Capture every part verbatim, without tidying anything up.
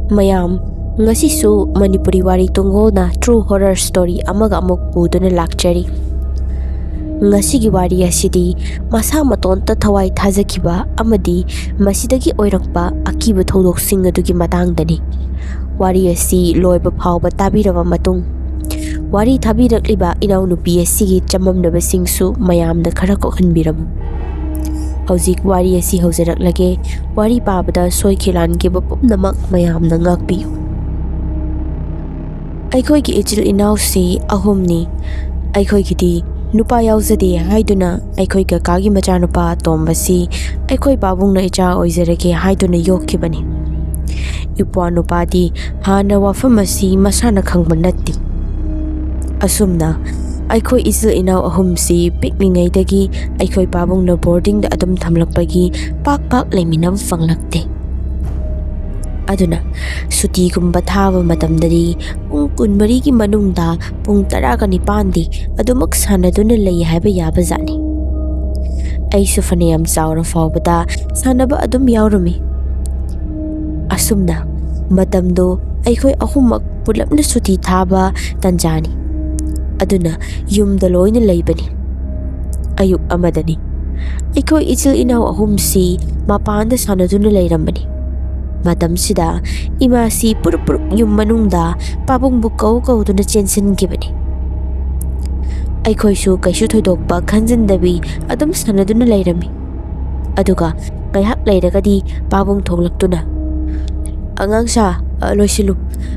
ꯃꯌꯥꯝ, ꯉꯁꯤꯁꯨ ꯃꯅꯤꯄꯨꯔꯤ ꯋꯥꯔꯤ ꯇꯨꯡꯒꯣꯜꯅ true horror story ꯑꯃꯒ ꯑꯃꯨꯛ ꯄꯨꯗꯨꯅ ꯂꯥꯛꯆꯔꯤ꯫ ꯉꯁꯤꯒꯤ ꯋꯥꯔꯤ ꯑꯁꯤꯗꯤ ꯃꯁꯥ ꯃꯇꯣꯟꯇ ꯊꯋꯥꯏ ꯊꯥꯖꯈꯤꯕ ꯑꯃꯗꯤ ꯃꯁꯤꯗꯒꯤ ꯑꯣꯏꯔꯛꯄ ꯑꯀꯤꯕ ꯊꯧꯗꯣꯛꯁꯤꯡ ꯑꯗꯨꯒꯤ ꯃꯇꯥꯡꯗꯅꯤ꯫ ꯋꯥꯔꯤ ꯑꯁꯤ ꯂꯣꯏꯕ ꯐꯥꯎꯕ ꯇꯥꯕꯤꯔꯕ ꯃꯇꯨꯡ, ꯋꯥꯔꯤ ꯊꯥꯕꯤꯔꯛꯂꯤꯕ ꯏꯅꯥꯎꯅꯨꯄꯤ ꯑꯁꯤꯒꯤ ꯆꯃꯝꯅꯕꯁꯤꯡꯁꯨ ꯃꯌꯥꯝꯅ ꯈꯔ ꯀꯣꯛꯍꯟꯕꯤꯔꯝꯃꯨ꯫ ꯍꯧꯖꯤꯛ ꯋꯥꯔꯤ ꯑꯁꯤ ꯍꯧꯖꯔꯛꯂꯒꯦ꯫ ꯋꯥꯔꯤ ꯄꯥꯕꯗ ꯁꯣꯏꯈꯤ ꯂꯥꯟꯈꯤꯕ ꯄꯨꯝꯅꯃꯛ ꯃꯌꯥꯝꯅ ꯉꯥꯛꯄꯤꯌꯨ꯫ ꯑꯩꯈꯣꯏꯒꯤ ꯏꯆꯤꯜ ꯏꯅꯥꯎꯁꯤ ꯑꯍꯨꯝꯅꯤ꯫ ꯑꯩꯈꯣꯏꯒꯤꯗꯤ ꯅꯨꯄꯥ ꯌꯥꯎꯖꯗꯦ ꯍꯥꯏꯗꯨꯅ ꯑꯩꯈꯣꯏ ꯀꯀꯥꯒꯤ ꯃꯆꯥꯅꯨꯄꯥ ꯑꯇꯣꯝꯕꯁꯤ ꯑꯩꯈꯣꯏ ꯄꯥꯕꯨꯡꯅ ꯏꯆꯥ ꯑꯣꯏꯖꯔꯒꯦ ꯍꯥꯏꯗꯨꯅ ꯌꯣꯛꯈꯤꯕꯅꯤ꯫ ꯏꯄ꯭ꯋꯥ ꯅꯨꯄꯥꯗꯤ ꯍꯥꯟꯅ ꯋꯥꯐꯝ ꯑꯁꯤ ꯃꯁꯥꯅ ꯈꯪꯕ ꯅꯠꯇꯦ꯫ ꯑꯁꯨꯝꯅ ꯑꯩꯈꯣꯏ ꯏꯆꯤꯜ ꯏꯅꯥꯎ ꯑꯍꯨꯝꯁꯤ ꯄꯤꯛꯂꯤꯉꯩꯗꯒꯤ ꯑꯩꯈꯣꯏ ꯄꯥꯕꯨꯡꯅ ꯕꯣꯔꯗꯤꯡꯗ ꯑꯗꯨꯝ ꯊꯝꯂꯛꯄꯒꯤ ꯄꯥꯛ ꯄꯥꯛ ꯂꯩꯃꯤꯟꯅꯕ ꯐꯪꯂꯛꯇꯦ꯫ ꯑꯗꯨꯅ ꯁꯨꯇꯤꯒꯨꯝꯕ ꯊꯥꯕ ꯃꯇꯝꯗꯗꯤ ꯄꯨꯡ ꯀꯨꯟꯃꯔꯤꯒꯤ ꯃꯅꯨꯡꯗ ꯄꯨꯡ ꯇꯔꯥꯒ ꯅꯤꯄꯥꯟꯗꯤ ꯑꯗꯨꯃꯛ ꯁꯥꯟꯅꯗꯨꯅ ꯂꯩ ꯍꯥꯏꯕ ꯌꯥꯕꯖꯥꯠꯅꯤ꯫ ꯑꯩꯁꯨ ꯐꯅꯌꯥꯝ ꯆꯥꯎꯔ ꯐꯥꯎꯕꯗ ꯁꯥꯟꯅꯕ ꯑꯗꯨꯝ ꯌꯥꯎꯔꯝꯃꯤ꯫ ꯑꯁꯨꯝꯅ ꯃꯇꯝꯗꯣ ꯑꯩꯈꯣꯏ ꯑꯍꯨꯝꯃꯛ ꯄꯨꯂꯞꯅ ꯁꯨꯇꯤ ꯊꯥꯕ ꯇꯟꯖꯥꯅꯤ꯫ ꯑꯗꯨꯅ ꯌꯨꯝꯗ ꯂꯣꯏꯅ ꯂꯩꯕꯅꯤ꯫ ꯑꯌꯨꯛ ꯑꯃꯗꯅꯤ꯫ ꯑꯩꯈꯣꯏ ꯏꯆꯤꯜ ꯏꯅꯥꯎ ꯑꯍꯨꯝꯁꯤ ꯃꯄꯥꯟꯗ ꯁꯥꯟꯅꯗꯨꯅ ꯂꯩꯔꯝꯕꯅꯤ꯫ ꯃꯇꯝꯁꯤꯗ ꯏꯃꯥꯁꯤ ꯄꯨꯔꯨꯞ ꯄꯨꯔꯨꯞ ꯌꯨꯝ ꯃꯅꯨꯡꯗ ꯄꯥꯕꯨꯡꯕꯨ ꯀꯧ ꯀꯧꯗꯨꯅ ꯆꯦꯟꯁꯤꯟꯈꯤꯕꯅꯤ꯫ ꯑꯩꯈꯣꯏꯁꯨ ꯀꯩꯁꯨ ꯊꯣꯏꯗꯣꯛꯄ ꯈꯟꯖꯤꯟꯗꯕꯤ ꯑꯗꯨꯝ ꯁꯥꯟꯅꯗꯨꯅ ꯂꯩꯔꯝꯃꯤ꯫ ꯑꯗꯨꯒ ꯉꯥꯏꯍꯥꯛ ꯂꯩꯔꯒꯗꯤ ꯄꯥꯕꯨꯡ ꯊꯣꯛꯂꯛꯇꯨꯅ, "ꯑꯉꯥꯡꯁꯥ, ꯑ, ꯂꯣꯏꯁꯤꯜꯂꯨ꯫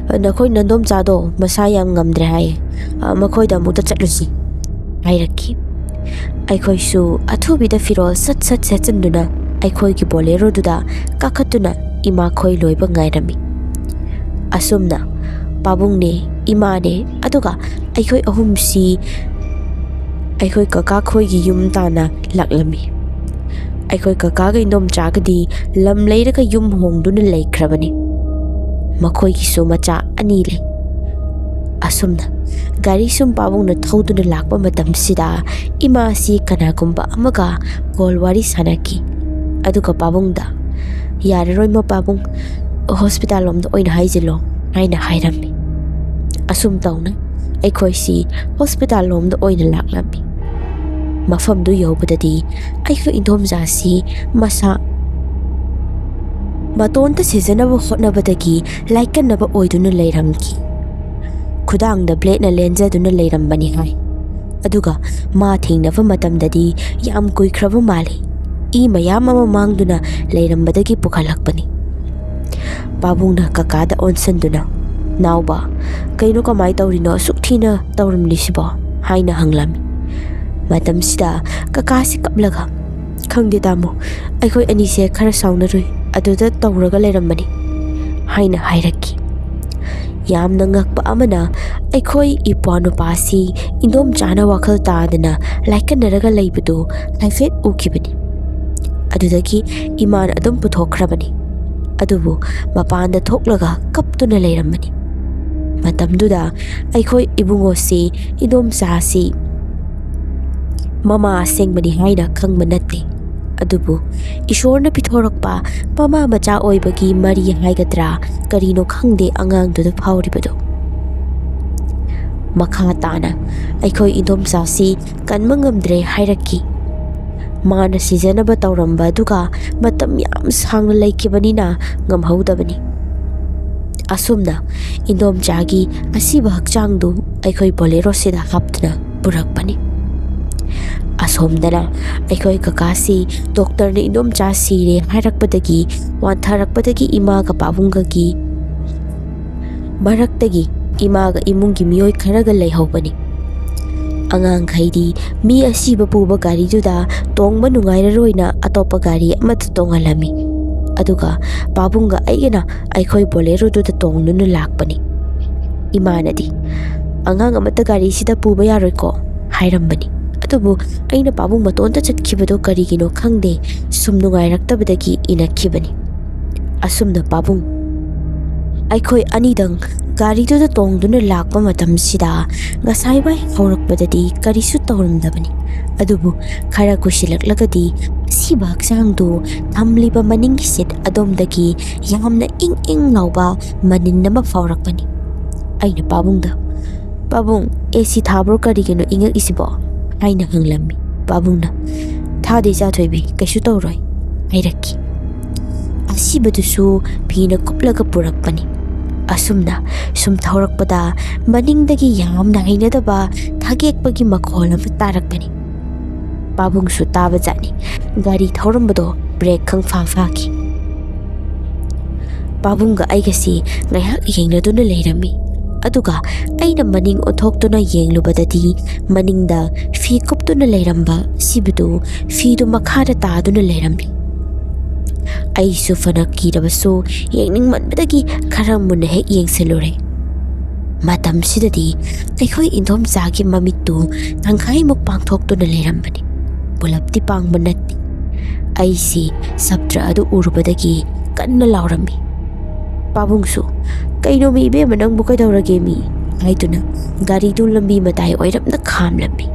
ꯑ, ꯅꯈꯣꯏ ꯅꯟꯗꯣꯝꯆꯥꯗꯣ ꯃꯁꯥ ꯌꯥꯝ ꯉꯝꯗ꯭ꯔꯦ ꯍꯥꯏꯌꯦ꯫ ꯑ, ꯃꯈꯣꯏꯗ ꯑꯃꯨꯛꯇ ꯆꯠꯂꯨꯁꯤ," ꯍꯥꯏꯔꯛꯈꯤ꯫ ꯑꯩꯈꯣꯏꯁꯨ ꯑꯊꯨꯕꯤꯗ ꯐꯤꯔꯣꯜ ꯁꯠ ꯁꯠ ꯁꯦꯠꯆꯤꯟꯗꯨꯅ ꯑꯩꯈꯣꯏꯒꯤ ꯕꯣꯂꯦꯔꯣꯗꯨꯗ ꯀꯥꯈꯠꯇꯨꯅ ꯏꯃꯥꯈꯣꯏ ꯂꯣꯏꯕ ꯉꯥꯏꯔꯝꯃꯤ꯫ ꯑꯁꯨꯝꯅ ꯄꯥꯕꯨꯡꯅꯦ, ꯏꯃꯥꯅꯦ, ꯑꯗꯨꯒ ꯑꯩꯈꯣꯏ ꯑꯍꯨꯝꯁꯤ ꯑꯩꯈꯣꯏ ꯀꯀꯥ ꯈꯣꯏꯒꯤ ꯌꯨꯝ ꯇꯥꯟꯅ ꯂꯥꯛꯂꯝꯃꯤ꯫ ꯑꯩꯈꯣꯏ ꯀꯀꯥꯒ ꯏꯟꯗꯣꯝꯆꯥꯒꯗꯤ ꯂꯝ ꯂꯩꯔꯒ ꯌꯨꯝ ꯍꯣꯡꯗꯨꯅ ꯂꯩꯈ꯭ꯔꯕꯅꯤ꯫ ꯃꯈꯣꯏꯒꯤꯁꯨ ꯃꯆꯥ ꯑꯅꯤ ꯂꯩ꯫ ꯑꯁꯨꯝꯅ ꯒꯥꯔꯤ ꯁꯨꯝ ꯄꯥꯕꯨꯡꯅ ꯊꯧꯗꯨꯅ ꯂꯥꯛꯄ ꯃꯇꯝꯁꯤꯗ ꯏꯃꯥꯁꯤ ꯀꯅꯥꯒꯨꯝꯕ ꯑꯃꯒ ꯀꯣꯜ ꯋꯥꯔꯤ ꯁꯥꯟꯅꯈꯤ꯫ ꯑꯗꯨꯒ ꯄꯥꯕꯨꯡꯗ, "ꯌꯥꯔꯔꯣꯏ ꯃꯄꯥꯕꯨꯡ, ꯍꯣꯁꯄꯤꯇꯥꯜ ꯂꯣꯝꯗ ꯑꯣꯏꯅ ꯍꯥꯏꯖꯤꯜꯂꯣ" ꯍꯥꯏꯅ ꯍꯥꯏꯔꯝꯃꯤ꯫ ꯑꯁꯨꯝ ꯇꯧꯅ ꯑꯩꯈꯣꯏꯁꯤ ꯍꯣꯁꯄꯤꯇꯥꯜ ꯂꯣꯝꯗ ꯑꯣꯏꯅ ꯂꯥꯛꯂꯝꯃꯤ꯫ ꯃꯐꯝꯗꯨ ꯌꯧꯕꯗꯗꯤ ꯑꯩꯈꯣꯏ ꯏꯟꯗꯣꯝꯆꯥꯁꯤ ꯃꯁꯥ ꯃꯇꯣꯟꯇ ꯁꯤꯖꯅꯕ ꯍꯣꯠꯅꯕꯗꯒꯤ ꯂꯥꯏꯀꯠꯅꯕ ꯑꯣꯏꯗꯨꯅ ꯂꯩꯔꯝꯈꯤ꯫ ꯈꯨꯗꯥꯡꯗ ꯕ꯭ꯂꯦꯗꯅ ꯂꯦꯟꯖꯗꯨꯅ ꯂꯩꯔꯝꯕꯅꯤ ꯍꯥꯏ꯫ ꯑꯗꯨꯒ ꯃꯥ ꯊꯦꯡꯅꯕ ꯃꯇꯝꯗꯗꯤ ꯌꯥꯝ ꯀꯨꯏꯈ꯭ꯔꯕ ꯃꯥꯜꯂꯤ꯫ ꯏ ꯃꯌꯥꯝ ꯑꯃ ꯃꯥꯡꯗꯨꯅ ꯂꯩꯔꯝꯕꯗꯒꯤ ꯄꯨꯈꯠꯂꯛꯄꯅꯤ꯫ ꯄꯥꯕꯨꯡꯅ ꯀꯀꯥꯗ ꯑꯣꯟꯁꯤꯟꯗꯨꯅ, "ꯅꯥꯎꯕ, ꯀꯩꯅꯣ, ꯀꯃꯥꯏ ꯇꯧꯔꯤꯅꯣ ꯑꯁꯨꯛ ꯊꯤꯅ ꯇꯧꯔꯝꯂꯤꯁꯤꯕꯣ?" ꯍꯥꯏꯅ ꯍꯪꯂꯝꯃꯤ꯫ ꯃꯇꯝꯁꯤꯗ ꯀꯀꯥꯁꯤ ꯀꯞꯂꯒ, "ꯈꯪꯗꯦ ꯇꯥꯃꯣ, ꯑꯩꯈꯣꯏ ꯑꯅꯤꯁꯦ ꯈꯔ ꯁꯥꯎꯅꯔꯨꯏ, ꯑꯗꯨꯗ ꯇꯧꯔꯒ ꯂꯩꯔꯝꯕꯅꯤ" ꯍꯥꯏꯅ ꯍꯥꯏꯔꯛꯈꯤ꯫ ꯌꯥꯝꯅ ꯉꯛꯄ ꯑꯃꯅ, ꯑꯩꯈꯣꯏ ꯏꯄ꯭ꯋꯥ ꯅꯨꯄꯥꯁꯤ ꯏꯟꯗꯣꯝꯆꯥꯅ ꯋꯥꯈꯜ ꯇꯥꯗꯅ ꯂꯥꯏꯀꯠꯅꯔꯒ ꯂꯩꯕꯗꯨ ꯍꯥꯏꯐꯦꯠ ꯎꯈꯤꯕꯅꯤ꯫ ꯑꯗꯨꯗꯒꯤ ꯏꯃꯥꯅ ꯑꯗꯨꯝ ꯄꯨꯊꯣꯛꯈ꯭ꯔꯕꯅꯤ꯫ ꯑꯗꯨꯕꯨ ꯃꯄꯥꯟꯗ ꯊꯣꯛꯂꯒ ꯀꯞꯇꯨꯅ ꯂꯩꯔꯝꯕꯅꯤ꯫ ꯃꯇꯝꯗꯨꯗ ꯑꯩꯈꯣꯏ ꯏꯕꯨꯡꯉꯣꯁꯤ ꯏꯟꯗꯣꯝꯆꯥꯁꯤ ꯃꯃꯥ ꯑꯁꯦꯡꯕꯅꯤ ꯍꯥꯏꯅ ꯈꯪꯕ ꯅꯠꯇꯦ꯫ ꯑꯗꯨꯕꯨ ꯏꯁꯣꯔꯅ ꯄꯤꯊꯣꯔꯛꯄ ꯃꯃꯥ ꯃꯆꯥ ꯑꯣꯏꯕꯒꯤ ꯃꯔꯤ ꯍꯥꯏꯒꯗ꯭ꯔꯥ, ꯀꯔꯤꯅꯣ ꯈꯪꯗꯦ ꯑꯉꯥꯡꯗꯨꯗ ꯐꯥꯎꯔꯤꯕꯗꯨ꯫ ꯃꯈꯥ ꯇꯥꯅ ꯑꯩꯈꯣꯏ ꯏꯟꯗꯣꯝꯆꯥꯁꯤ ꯀꯟꯕ ꯉꯝꯗ꯭ꯔꯦ ꯍꯥꯏꯔꯛꯈꯤ꯫ ꯃꯥꯅ ꯁꯤꯖꯅꯕ ꯇꯧꯔꯝꯕ ꯑꯗꯨꯒ ꯃꯇꯝ ꯌꯥꯝ ꯁꯥꯡꯅ ꯂꯩꯈꯤꯕꯅꯤꯅ ꯉꯝꯍꯧꯗꯕꯅꯤ꯫ ꯑꯁꯨꯝꯅ ꯏꯟꯗꯣꯝꯆꯥꯒꯤ ꯑꯁꯤꯕ ꯍꯛꯆꯥꯡꯗꯨ ꯑꯩꯈꯣꯏ ꯕꯣꯂꯦꯔꯣꯁꯤꯗ ꯍꯥꯞꯇꯨꯅ ꯄꯨꯔꯛꯄꯅꯤ꯫ ꯑꯁꯣꯝꯗꯅ ꯑꯩꯈꯣꯏ ꯀꯀꯥꯁꯤ ꯗꯣꯛꯇꯔꯅ ꯏꯟꯗꯣꯝꯆꯥ ꯁꯤꯔꯦ ꯍꯥꯏꯔꯛꯄꯗꯒꯤ ꯋꯥꯟꯊꯔꯛꯄꯗꯒꯤ ꯏꯃꯥꯒ ꯄꯥꯕꯨꯡꯒꯒꯤ ꯃꯔꯛꯇꯒꯤ ꯏꯃꯥꯒ ꯏꯃꯨꯡꯒꯤ ꯃꯤꯑꯣꯏ ꯈꯔꯒ ꯂꯩꯍꯧꯕꯅꯤ꯫ ꯑꯉꯥꯡꯈꯩꯗꯤ ꯃꯤ ꯑꯁꯤꯕ ꯄꯨꯕ ꯒꯥꯔꯤꯗꯨꯗ ꯇꯣꯡꯕ ꯅꯨꯡꯉꯥꯏꯔꯔꯣꯏꯅ ꯑꯇꯣꯞꯄ ꯒꯥꯔꯤ ꯑꯃꯗ ꯇꯣꯡꯍꯜꯂꯝꯃꯤ꯫ ꯑꯗꯨꯒ ꯄꯥꯕꯨꯡꯒ ꯑꯩꯒꯅ ꯑꯩꯈꯣꯏ ꯕꯣꯂꯦꯔꯣꯗꯨꯗ ꯇꯣꯡꯗꯨꯅ ꯂꯥꯛꯄꯅꯤ꯫ ꯏꯃꯥꯅꯗꯤ, "ꯑꯉꯥꯡ ꯑꯃꯠꯇ ꯒꯥꯔꯤꯁꯤꯗ ꯄꯨꯕ ꯌꯥꯔꯣꯏꯀꯣ" ꯍꯥꯏꯔꯝꯕꯅꯤ꯫ ꯑꯗꯨꯕꯨ ꯑꯩꯅ ꯄꯥꯕꯨꯡ ꯃꯇꯣꯟꯇ ꯆꯠꯈꯤꯕꯗꯣ ꯀꯔꯤꯒꯤꯅꯣ ꯈꯪꯗꯦ, ꯁꯨꯝ ꯅꯨꯡꯉꯥꯏꯔꯛꯇꯕꯗꯒꯤ ꯏꯅꯈꯤꯕꯅꯤ꯫ ꯑꯁꯨꯝꯅ ꯄꯥꯕꯨꯡ ꯑꯩꯈꯣꯏ ꯑꯅꯤꯗꯪ ꯒꯥꯔꯤꯗꯨꯗ ꯇꯣꯡꯗꯨꯅ ꯂꯥꯛꯄ ꯃꯇꯝꯁꯤꯗ ꯉꯁꯥꯏ ꯋꯥꯏ ꯍꯧꯔꯛꯄꯗꯗꯤ ꯀꯔꯤꯁꯨ ꯇꯧꯔꯝꯗꯕꯅꯤ꯫ ꯑꯗꯨꯕꯨ ꯈꯔ ꯀꯨꯏꯁꯤꯜꯂꯛꯂꯒꯗꯤ ꯑꯁꯤꯕ ꯍꯛꯆꯥꯡꯗꯨ ꯊꯝꯂꯤꯕ ꯃꯅꯤꯡꯒꯤ ꯁꯤꯠ ꯑꯗꯣꯝꯗꯒꯤ ꯌꯥꯝꯅ ꯏꯪ ꯏꯪ ꯂꯥꯎꯕ ꯃꯅꯤꯟ ꯑꯃ ꯐꯥꯎꯔꯛꯄꯅꯤ꯫ ꯑꯩꯅ ꯄꯥꯕꯨꯡꯗ, "ꯄꯥꯕꯨꯡ, ꯑꯦ ꯁꯤ ꯊꯥꯕ꯭ꯔꯣ? ꯀꯔꯤꯒꯤꯅꯣ ꯏꯪꯉꯛꯏꯁꯤꯕꯣ?" ꯍꯥꯏꯅ ꯍꯪꯂꯝꯃꯤ꯫ ꯄꯥꯕꯨꯡꯅ, "ꯊꯥꯗꯦ ꯏꯆꯥꯊꯣꯏꯕꯤ, ꯀꯩꯁꯨ ꯇꯧꯔꯣꯏ" ꯍꯥꯏꯔꯛꯈꯤ꯫ ꯑꯁꯤꯕꯗꯨꯁꯨ ꯐꯤꯅ ꯀꯨꯞꯂꯒ ꯄꯨꯔꯛꯄꯅꯤ꯫ ꯑꯁꯨꯝꯅ ꯁꯨꯝ ꯊꯧꯔꯛꯄꯗ ꯃꯅꯤꯡꯗꯒꯤ ꯌꯥꯝꯅ ꯍꯩꯅꯗꯕ ꯊꯒꯦꯛꯄꯒꯤ ꯃꯈꯣꯜ ꯑꯃ ꯇꯥꯔꯛꯄꯅꯤ꯫ ꯄꯥꯕꯨꯡꯁꯨ ꯇꯥꯕꯖꯥꯠꯅꯤ꯫ ꯒꯥꯔꯤ ꯊꯧꯔꯝꯕꯗꯣ ꯕ꯭ꯔꯦꯛ ꯈꯪꯐꯥ ꯐꯥꯈꯤ꯫ ꯄꯥꯕꯨꯡꯒ ꯑꯩꯒꯁꯤ ꯉꯥꯏꯍꯥꯛ ꯌꯦꯡꯅꯗꯨꯅ ꯂꯩꯔꯝꯃꯤ꯫ ꯑꯗꯨꯒ ꯑꯩꯅ ꯃꯅꯤꯡ ꯑꯣꯟꯊꯣꯛꯇꯨꯅ ꯌꯦꯡꯂꯨꯕꯗꯗꯤ ꯃꯅꯤꯡꯗ ꯐꯤ ꯀꯨꯞꯇꯨꯅ ꯂꯩꯔꯝꯕ ꯁꯤꯕꯗꯨ ꯐꯤꯗꯨ ꯃꯈꯥꯗ ꯇꯥꯗꯨꯅ ꯂꯩꯔꯝꯃꯤ꯫ ꯑꯩꯁꯨ ꯐꯅ ꯀꯤꯔꯕꯁꯨ ꯌꯦꯡꯅꯤꯡꯃꯟꯕꯗꯒꯤ ꯈꯔ ꯃꯨꯟꯅ ꯍꯦꯛ ꯌꯦꯡꯁꯤꯜꯂꯨꯔꯦ꯫ ꯃꯇꯝꯁꯤꯗꯗꯤ ꯑꯩꯈꯣꯏ ꯏꯟꯗꯣꯝꯆꯥꯒꯤ ꯃꯃꯤꯠꯇꯨ ꯇꯪꯈꯥꯏꯃꯨꯛ ꯄꯥꯡꯊꯣꯛꯇꯨꯅ ꯂꯩꯔꯝꯕꯅꯤ꯫ ꯄꯨꯂꯞꯇꯤ ꯄꯥꯡꯕ ꯅꯠꯇꯦ꯫ ꯑꯩꯁꯤ ꯁꯞꯇ꯭ꯔ ꯑꯗꯨ ꯎꯔꯨꯕꯗꯒꯤ ꯀꯟꯅ ꯂꯥꯎꯔꯝꯃꯤ꯫ ꯄꯥꯕꯨꯡꯁꯨ, "ꯀꯩꯅꯣꯃꯤ ꯏꯕꯦꯝꯃ, ꯅꯪꯕꯨ ꯀꯩꯗꯧꯔꯒꯦꯃꯤ?" ꯍꯥꯏꯗꯨꯅ ꯒꯥꯔꯤꯗꯨ ꯂꯝꯕꯤ ꯃꯇꯥꯏ ꯑꯣꯏꯔꯞꯅ ꯈꯥꯝꯂꯝꯃꯤ꯫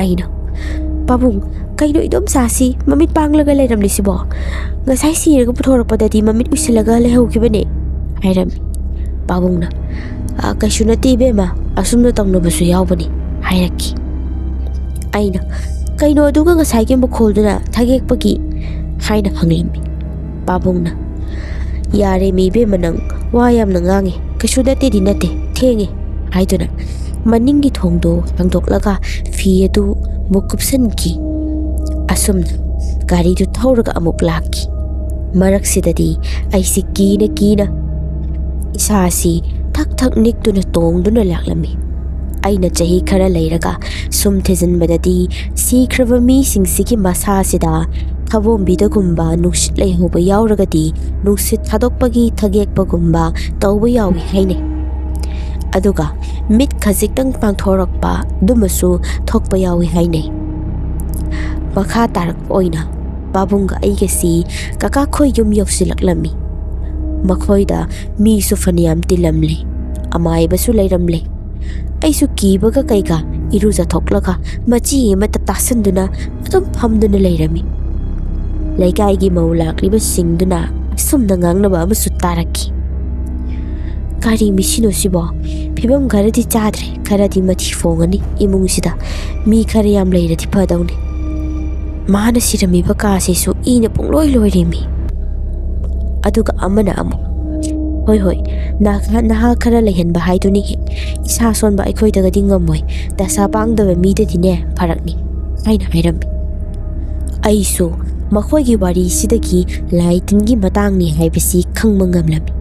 ꯑꯩꯅ, "ꯄꯥꯕꯨꯡ, ꯀꯩꯅꯣ ꯏꯗꯣꯝꯆꯥꯁꯤ ꯃꯃꯤꯠ ꯄꯥꯡꯂꯒ ꯂꯩꯔꯝꯂꯤꯁꯤꯕꯣ? ꯉꯁꯥꯏ ꯁꯤꯔꯒ ꯄꯨꯊꯣꯔꯛꯄꯗꯗꯤ ꯃꯃꯤꯠ ꯎꯏꯁꯤꯜꯂꯒ ꯂꯩꯍꯧꯈꯤꯕꯅꯦ" ꯍꯥꯏꯔꯝꯃꯤ꯫ ꯄꯥꯕꯨꯡꯅ, "ꯑ, ꯀꯩꯁꯨ ꯅꯠꯇꯦ ꯏꯕꯦꯝꯃ, ꯑꯁꯨꯝꯅ ꯇꯧꯅꯕꯁꯨ ꯌꯥꯎꯕꯅꯤ" ꯍꯥꯏꯔꯛꯈꯤ꯫ ꯑꯩꯅ, "ꯀꯩꯅꯣ ꯑꯗꯨꯒ ꯉꯁꯥꯏꯒꯤ ꯃꯈꯣꯜꯗꯨꯅ ꯊꯒꯦꯛꯄꯒꯤ?" ꯍꯥꯏꯅ ꯍꯪꯂꯝꯃꯤ꯫ ꯄꯥꯕꯨꯡꯅ, "ꯌꯥꯔꯦ ꯃꯤ ꯏꯕꯦꯝꯃ, ꯅꯪ ꯋꯥ ꯌꯥꯝꯅ ꯉꯥꯡꯉꯦ, ꯀꯩꯁꯨ ꯅꯠꯇꯦꯗꯤ ꯅꯠꯇꯦ, ꯊꯦꯡꯉꯦ" ꯍꯥꯏꯗꯨꯅ ꯃꯅꯤꯡꯒꯤ ꯊꯣꯡꯗꯣ ꯍꯥꯡꯗꯣꯛꯂꯒ ꯐꯤ ꯑꯗꯨ ꯑꯃꯨꯛ ꯀꯨꯞꯁꯟꯈꯤ꯫ ꯑꯁꯨꯝꯅ ꯒꯥꯔꯤꯗꯨ ꯊꯧꯔꯒ ꯑꯃꯨꯛ ꯂꯥꯛꯈꯤ꯫ ꯃꯔꯛꯁꯤꯗꯗꯤ ꯑꯩꯁꯤ ꯀꯤꯅ ꯀꯤꯅ ꯏꯁꯥꯁꯤ ꯊꯛ ꯊꯛ ꯅꯤꯛꯇꯨꯅ ꯇꯣꯡꯗꯨꯅ ꯂꯥꯛꯂꯝꯃꯤ꯫ ꯑꯩꯅ ꯆꯍꯤ ꯈꯔ ꯂꯩꯔꯒ ꯁꯨꯝ ꯊꯤꯖꯤꯟꯕꯗꯗꯤ ꯁꯤꯈ꯭ꯔꯕ ꯃꯤꯁꯤꯡꯁꯤꯒꯤ ꯃꯁꯥꯁꯤꯗ ꯊꯕꯣꯝꯕꯤꯗꯒꯨꯝꯕ ꯅꯨꯡꯁꯤꯠ ꯂꯩꯍꯧꯕ ꯌꯥꯎꯔꯒꯗꯤ ꯅꯨꯡꯁꯤꯠ ꯊꯥꯗꯣꯛꯄꯒꯤ ꯊꯒꯦꯛꯄꯒꯨꯝꯕ ꯇꯧꯕ ꯌꯥꯎꯏ ꯍꯥꯏꯅꯩ꯫ ꯑꯗꯨꯒ ꯃꯤꯠ ꯈꯖꯤꯛꯇꯪ ꯄꯥꯡꯊꯣꯔꯛꯄ ꯑꯗꯨꯃꯁꯨ ꯊꯣꯛꯄ ꯌꯥꯎꯏ ꯍꯥꯏꯅꯩ꯫ ꯃꯈꯥ ꯇꯥꯔꯛꯄ ꯑꯣꯏꯅ ꯄꯥꯕꯨꯡꯒ ꯑꯩꯒꯁꯤ ꯀꯀꯥ ꯈꯣꯏ ꯌꯨꯝ ꯌꯧꯁꯤꯜꯂꯛꯂꯝꯃꯤ꯫ ꯃꯈꯣꯏꯗ ꯃꯤꯁꯨ ꯐꯅꯌꯥꯝ ꯇꯤꯜꯂꯝꯂꯦ, ꯑꯃꯥꯏꯕꯁꯨ ꯂꯩꯔꯝꯂꯦ꯫ ꯑꯩꯁꯨ ꯀꯤꯕꯒ ꯀꯩꯒ ꯏꯔꯨꯖꯊꯣꯛꯂꯒ ꯃꯆꯤ ꯑꯃꯠꯇ ꯇꯥꯁꯟꯗꯨꯅ ꯑꯗꯨꯝ ꯐꯝꯗꯨꯅ ꯂꯩꯔꯝꯃꯤ꯫ ꯂꯩꯀꯥꯏꯒꯤ ꯃꯧ ꯂꯥꯛꯂꯤꯕꯁꯤꯡꯗꯨꯅ ꯑꯁꯨꯝꯅ ꯉꯥꯡꯅꯕ ꯑꯃꯁꯨ ꯇꯥꯔꯛꯈꯤ꯫ "ꯀꯔꯤ ꯃꯤꯁꯤꯅꯣ ꯁꯤꯕꯣ? ꯐꯤꯕꯝ ꯈꯔꯗꯤ ꯆꯥꯗ꯭ꯔꯦ, ꯈꯔꯗꯤ ꯃꯊꯤ ꯐꯣꯡꯉꯅꯤ ꯏꯃꯨꯡꯁꯤꯗ꯫ ꯃꯤ ꯈꯔ ꯌꯥꯝ ꯂꯩꯔꯗꯤ ꯐꯗꯧꯅꯤ꯫ ꯃꯥꯅ ꯁꯤꯔꯝꯃꯤꯕ ꯀꯥꯁꯤꯁꯨ ꯏꯅ ꯄꯨꯡꯂꯣꯏ ꯂꯣꯏꯔꯦꯃꯤ"꯫ ꯑꯗꯨꯒ ꯑꯃꯅ ꯑꯃꯨꯛ, "ꯍꯣꯏ ꯍꯣꯏ, ꯅꯍꯥ ꯅꯍꯥ ꯈꯔ ꯂꯩꯍꯟꯕ ꯍꯥꯏꯗꯨꯅꯤ ꯍꯦꯛ꯫ ꯏꯁꯥ ꯁꯣꯟꯕ ꯑꯩꯈꯣꯏꯗꯒꯗꯤ ꯉꯝꯃꯣꯏ, ꯗꯁꯥ ꯄꯥꯡꯗꯕ ꯃꯤꯗꯗꯤꯅꯦ ꯐꯔꯛꯅꯤ" ꯍꯥꯏꯅ ꯍꯥꯏꯔꯝꯃꯤ꯫ ꯑꯩꯁꯨ ꯃꯈꯣꯏꯒꯤ ꯋꯥꯔꯤꯁꯤꯗꯒꯤ ꯂꯥꯏ ꯇꯤꯟꯒꯤ ꯃꯇꯥꯡꯅꯤ ꯍꯥꯏꯕꯁꯤ ꯈꯪꯕ ꯉꯝꯂꯝꯃꯤ꯫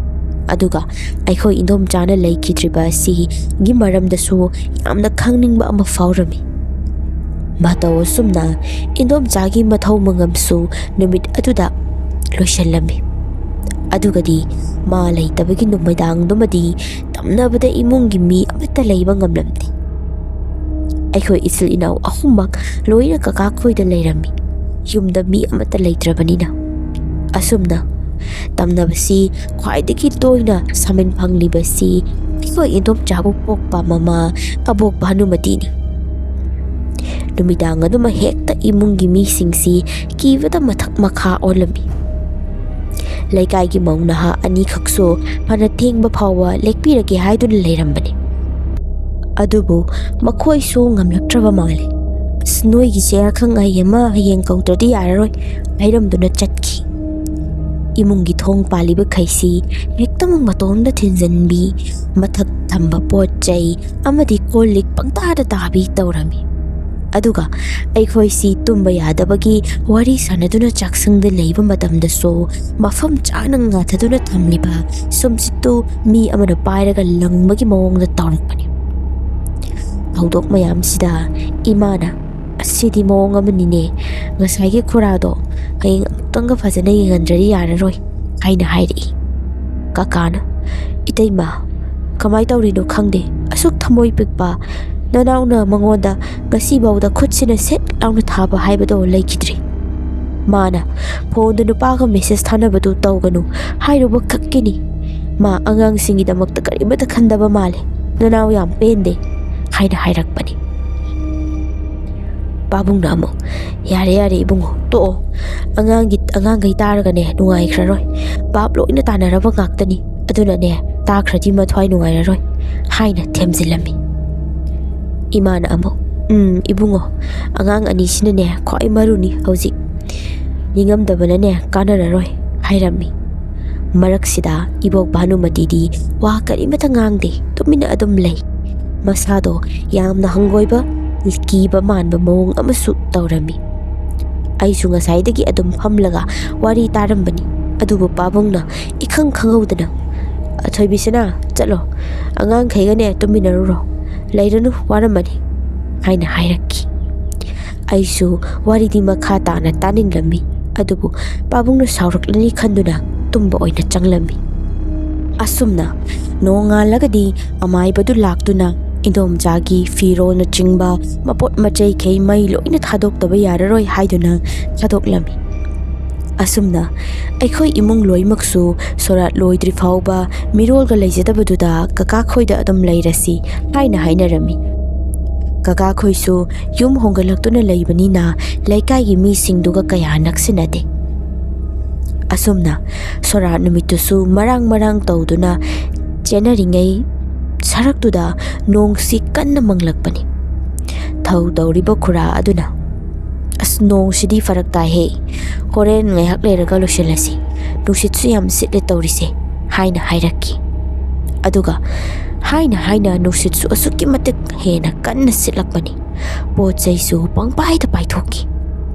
ꯑꯗꯨꯒ ꯑꯩꯈꯣꯏ ꯏꯟꯗꯣꯝꯆꯥꯅ ꯂꯩꯈꯤꯗ꯭ꯔꯤꯕ ꯑꯁꯤꯒꯤ ꯃꯔꯝꯗꯁꯨ ꯌꯥꯝꯅ ꯈꯪꯅꯤꯡꯕ ꯑꯃ ꯐꯥꯎꯔꯝꯃꯤ꯫ ꯃꯇꯧ ꯑꯁꯨꯝꯅ ꯏꯟꯗꯣꯝꯆꯥꯒꯤ ꯃꯊꯧ ꯃꯉꯝꯁꯨ ꯅꯨꯃꯤꯠ ꯑꯗꯨꯗ ꯂꯣꯏꯁꯤꯜꯂꯝꯃꯤ꯫ ꯑꯗꯨꯒꯗꯤ ꯃꯥ ꯂꯩꯇꯕꯒꯤ ꯅꯨꯃꯤꯗꯥꯡꯗꯨꯃꯗꯤ ꯇꯝꯅꯕꯗ ꯏꯃꯨꯡꯒꯤ ꯃꯤ ꯑꯃꯠꯇ ꯂꯩꯕ ꯉꯝꯂꯝꯗꯦ꯫ ꯑꯩꯈꯣꯏ ꯏꯆꯤꯜ ꯏꯅꯥꯎ ꯑꯍꯨꯝꯃꯛ ꯂꯣꯏꯅ ꯀꯀꯥ ꯈꯣꯏꯗ ꯂꯩꯔꯝꯃꯤ꯫ ꯌꯨꯝꯗ ꯃꯤ ꯑꯃꯠꯇ ꯂꯩꯇ꯭ꯔꯕꯅꯤꯅ꯫ ꯑꯁꯨꯝꯅ ꯇꯝꯅꯕꯁꯤ ꯈ꯭ꯋꯥꯏꯗꯒꯤ ꯇꯣꯏꯅ ꯁꯥꯃꯤꯟ ꯐꯪꯂꯤꯕꯁꯤ ꯑꯩꯈꯣꯏ ꯏꯟꯗꯣꯝꯆꯥꯕꯨ ꯄꯣꯛꯄ ꯃꯃꯥ ꯑꯕꯣꯛ ꯚꯥꯅꯨꯃꯇꯤꯅꯤ꯫ ꯅꯨꯃꯤꯗꯥꯡ ꯑꯗꯨꯃ ꯍꯦꯛꯇ ꯏꯃꯨꯡꯒꯤ ꯃꯤꯁꯤꯡꯁꯤ ꯀꯤꯕꯗ ꯃꯊꯛ ꯃꯈꯥ ꯑꯣꯜꯂꯝꯃꯤ꯫ ꯂꯩꯀꯥꯏꯒꯤ ꯃꯧ ꯅꯍꯥ ꯑꯅꯤꯈꯛꯁꯨ ꯐꯅ ꯊꯦꯡꯕ ꯐꯥꯎꯕ ꯂꯦꯛꯄꯤꯔꯒꯦ ꯍꯥꯏꯗꯨꯅ ꯂꯩꯔꯝꯕꯅꯤ꯫ ꯑꯗꯨꯕꯨ ꯃꯈꯣꯏꯁꯨ ꯉꯝꯂꯛꯇ꯭ꯔꯕ ꯃꯥꯜꯂꯤ꯫ "ꯑꯁ, ꯅꯣꯏꯒꯤꯁꯦ ꯑꯈꯪ ꯑꯍꯩ ꯑꯃ ꯍꯌꯦꯡ ꯀꯧꯗ꯭ꯔꯗꯤ ꯌꯥꯔꯔꯣꯏ" ꯍꯥꯏꯔꯝꯗꯨꯅ ꯆꯠꯈꯤ꯫ ꯏꯃꯨꯡꯒꯤ ꯊꯣꯡ ꯄꯥꯜꯂꯤꯕ ꯈꯩꯁꯤ ꯍꯦꯛꯇꯃꯛ ꯃꯇꯣꯝꯗ ꯊꯤꯟꯖꯤꯟꯕꯤ, ꯃꯊꯛ ꯊꯝꯕ ꯄꯣꯠ ꯆꯩ ꯑꯃꯗꯤ ꯀꯣꯜ ꯂꯤꯛ ꯄꯪꯇꯥꯗ ꯇꯥꯕꯤ ꯇꯧꯔꯝꯃꯤ꯫ ꯑꯗꯨꯒ ꯑꯩꯈꯣꯏꯁꯤ ꯇꯨꯝꯕ ꯌꯥꯗꯕꯒꯤ ꯋꯥꯔꯤ ꯁꯥꯟꯅꯗꯨꯅ ꯆꯥꯛꯁꯪꯗ ꯂꯩꯕ ꯃꯇꯝꯗꯁꯨ ꯃꯐꯝ ꯆꯥꯅ ꯉꯥꯊꯗꯨꯅ ꯊꯝꯂꯤꯕ ꯁꯨꯝꯁꯤꯠꯇꯨ ꯃꯤ ꯑꯃꯅ ꯄꯥꯏꯔꯒ ꯂꯪꯕꯒꯤ ꯃꯑꯣꯡꯗ ꯇꯧꯔꯛꯄꯅꯤ꯫ ꯊꯧꯗꯣꯛ ꯃꯌꯥꯝꯁꯤꯗ ꯏꯃꯥꯅ, "ꯑꯁꯤꯗꯤ ꯃꯑꯣꯡ ꯑꯃꯅꯤꯅꯦ, ꯉꯁꯥꯏꯒꯤ ꯈꯨꯔꯥꯗꯣ ꯍꯌꯦꯡ ꯑꯃꯨꯛꯇꯪꯒ ꯐꯖꯅ ꯌꯦꯡꯍꯟꯗ꯭ꯔꯗꯤ ꯌꯥꯔꯔꯣꯏ" ꯍꯥꯏꯅ ꯍꯥꯏꯔꯛꯏ꯫ ꯀꯀꯥꯅ, "ꯏꯇꯩꯃ, ꯀꯃꯥꯏ ꯇꯧꯔꯤꯅꯣ ꯈꯪꯗꯦ, ꯑꯁꯨꯛ ꯊꯃꯣꯏ ꯄꯤꯛꯄ ꯅꯅꯥꯎꯅ ꯃꯉꯣꯟꯗ ꯉꯁꯤꯐꯥꯎꯗ ꯈꯨꯠꯁꯤꯅ ꯁꯦꯠ ꯂꯥꯎꯅ ꯊꯥꯕ ꯍꯥꯏꯕꯗꯣ ꯂꯩꯈꯤꯗ꯭ꯔꯤ"꯫ ꯃꯥꯅ ꯐꯣꯟꯗ ꯅꯨꯄꯥꯒ ꯃꯦꯁꯦꯖ ꯊꯥꯅꯕꯗꯨ ꯇꯧꯒꯅꯨ ꯍꯥꯏꯔꯨꯕ ꯈꯛꯀꯤꯅꯤ꯫ ꯃꯥ ꯑꯉꯥꯡꯁꯤꯡꯒꯤꯗꯃꯛꯇ ꯀꯔꯤꯃꯠꯇ ꯈꯟꯗꯕ ꯃꯥꯜꯂꯦ꯫ ꯅꯅꯥꯎ ꯌꯥꯝ ꯄꯦꯟꯗꯦ ꯍꯥꯏꯅ ꯍꯥꯏꯔꯛꯄꯅꯤ꯫ ꯄꯥꯕꯨꯡꯅ ꯑꯃꯨꯛ, "ꯌꯥꯔꯦ, ꯌꯥꯔꯦ ꯏꯕꯨꯡꯉꯣ, ꯇꯣꯛꯑꯣ꯫ ꯑꯉꯥꯡꯒꯤ, ꯑꯉꯥꯡꯈꯩ ꯇꯥꯔꯒꯅꯦ ꯅꯨꯡꯉꯥꯏꯈ꯭ꯔꯔꯣꯏ꯫ ꯚꯥꯞ ꯂꯣꯏꯅ ꯇꯥꯅꯔꯕ ꯉꯥꯛꯇꯅꯤ꯫ ꯑꯗꯨꯅꯅꯦ ꯇꯥꯈ꯭ꯔꯗꯤ ꯃꯊ꯭ꯋꯥꯏ ꯅꯨꯡꯉꯥꯏꯔꯔꯣꯏ" ꯍꯥꯏꯅ ꯊꯦꯝꯖꯤꯜꯂꯝꯃꯤ꯫ ꯏꯃꯥꯅ ꯑꯃꯨꯛ, "ꯎꯝ ꯏꯕꯨꯡꯉꯣ, ꯑꯉꯥꯡ ꯑꯅꯤꯁꯤꯅꯅꯦ ꯈ꯭ꯋꯥꯏ ꯃꯔꯨꯅꯤ ꯍꯧꯖꯤꯛ꯫ ꯅꯤꯡꯉꯝꯗꯕꯅꯅꯦ ꯀꯥꯟꯅꯔꯔꯣꯏ" ꯍꯥꯏꯔꯝꯃꯤ꯫ ꯃꯔꯛꯁꯤꯗ ꯏꯕꯣꯛ ꯚꯥꯅꯨꯃꯇꯤꯗꯤ ꯋꯥ ꯀꯔꯤꯃꯠꯇ ꯉꯥꯡꯗꯦ, ꯇꯨꯃꯤꯟꯅ ꯑꯗꯨꯝ ꯂꯩ꯫ ꯃꯁꯥꯗꯣ ꯌꯥꯝꯅ ꯍꯪꯒꯣꯏꯕ, ꯀꯤꯕ ꯃꯥꯟꯕ ꯃꯑꯣꯡ ꯑꯃꯁꯨ ꯇꯧꯔꯝꯃꯤ꯫ ꯑꯩꯁꯨ ꯉꯁꯥꯏꯗꯒꯤ ꯑꯗꯨꯝ ꯐꯝꯂꯒ ꯋꯥꯔꯤ ꯇꯥꯔꯝꯕꯅꯤ, ꯑꯗꯨꯕꯨ ꯄꯥꯕꯨꯡꯅ ꯏꯈꯪ ꯈꯪꯍꯧꯗꯅ, "ꯊꯣꯏꯕꯤꯁꯅꯥ, ꯆꯠꯂꯣ, ꯑꯉꯥꯡꯈꯩꯒꯅꯦ ꯇꯨꯝꯃꯤꯟꯅꯔꯨꯔꯣ, ꯂꯩꯔꯅꯨ, ꯋꯥꯔꯝꯃꯅꯤ" ꯍꯥꯏꯅ ꯍꯥꯏꯔꯛꯈꯤ꯫ ꯑꯩꯁꯨ ꯋꯥꯔꯤꯗꯤ ꯃꯈꯥ ꯇꯥꯅ ꯇꯥꯅꯤꯡꯂꯝꯃꯤ, ꯑꯗꯨꯕꯨ ꯄꯥꯕꯨꯡꯅ ꯁꯥꯎꯔꯛꯂꯅꯤ ꯈꯟꯗꯨꯅ ꯇꯨꯝꯕ ꯑꯣꯏꯅ ꯆꯪꯂꯝꯃꯤ꯫ ꯑꯁꯨꯝꯅ ꯅꯣꯡꯉꯥꯜꯂꯒꯗꯤ ꯑꯃꯥꯏꯕꯗꯨ ꯂꯥꯛꯇꯨꯅ ꯏꯟꯗꯣꯝꯆꯥꯒꯤ ꯐꯤꯔꯣꯜꯅꯆꯤꯡꯕ ꯃꯄꯣꯠ ꯃꯆꯩꯈꯩ ꯃꯩ ꯂꯣꯏꯅ ꯊꯥꯗꯣꯛꯇꯕ ꯌꯥꯔꯔꯣꯏ ꯍꯥꯏꯗꯨꯅ ꯊꯥꯗꯣꯛꯂꯝꯃꯤ꯫ ꯑꯁꯨꯝꯅ ꯑꯩꯈꯣꯏ ꯏꯃꯨꯡ ꯂꯣꯏꯃꯛꯁꯨ ꯁꯣꯔꯥꯠ ꯂꯣꯏꯗ꯭ꯔꯤ ꯐꯥꯎꯕ ꯃꯤꯔꯣꯜꯒ ꯂꯩꯖꯗꯕꯗꯨꯗ ꯀꯀꯥ ꯈꯣꯏꯗ ꯑꯗꯨꯝ ꯂꯩꯔꯁꯤ ꯍꯥꯏꯅ ꯍꯥꯏꯅꯔꯝꯃꯤ꯫ ꯀꯀꯥ ꯈꯣꯏꯁꯨ ꯌꯨꯝ ꯍꯣꯡꯒꯠꯂꯛꯇꯨꯅ ꯂꯩꯕꯅꯤꯅ ꯂꯩꯀꯥꯏꯒꯤ ꯃꯤꯁꯤꯡꯗꯨꯒ ꯀꯌꯥ ꯅꯛꯁꯤꯟꯅꯗꯦ꯫ ꯑꯁꯨꯝꯅ ꯁꯣꯔꯥꯠ ꯅꯨꯃꯤꯠꯇꯨꯁꯨ ꯃꯔꯥꯡ ꯃꯔꯥꯡ ꯇꯧꯗꯨꯅ ꯆꯦꯟꯅꯔꯤꯉꯩ ꯁꯔꯛꯇꯨꯗ ꯅꯣꯡꯁꯤ ꯀꯟꯅ ꯃꯪꯂꯛꯄꯅꯤ꯫ ꯊꯧ ꯇꯧꯔꯤꯕ ꯈꯨꯔꯥ ꯑꯗꯨꯅ, "ꯑꯁ, ꯅꯣꯡꯁꯤꯗꯤ ꯐꯔꯛ ꯇꯥꯏꯍꯦ, ꯍꯣꯔꯦꯟ ꯉꯥꯏꯍꯥꯛ ꯂꯩꯔꯒ ꯂꯣꯏꯁꯤꯜꯂꯁꯤ, ꯅꯨꯡꯁꯤꯠꯁꯨ ꯌꯥꯝ ꯁꯤꯠꯂꯦ ꯇꯧꯔꯤꯁꯦ" ꯍꯥꯏꯅ ꯍꯥꯏꯔꯛꯈꯤ꯫ ꯑꯗꯨꯒ ꯍꯥꯏꯅ ꯍꯥꯏꯅ ꯅꯨꯡꯁꯤꯠꯁꯨ ꯑꯁꯨꯛꯀꯤ ꯃꯇꯤꯛ ꯍꯦꯟꯅ ꯀꯟꯅ ꯁꯤꯠꯂꯛꯄꯅꯤ꯫ ꯄꯣꯠ ꯆꯩꯁꯨ ꯄꯪꯄꯥꯏꯗ ꯄꯥꯏꯊꯣꯛꯈꯤ꯫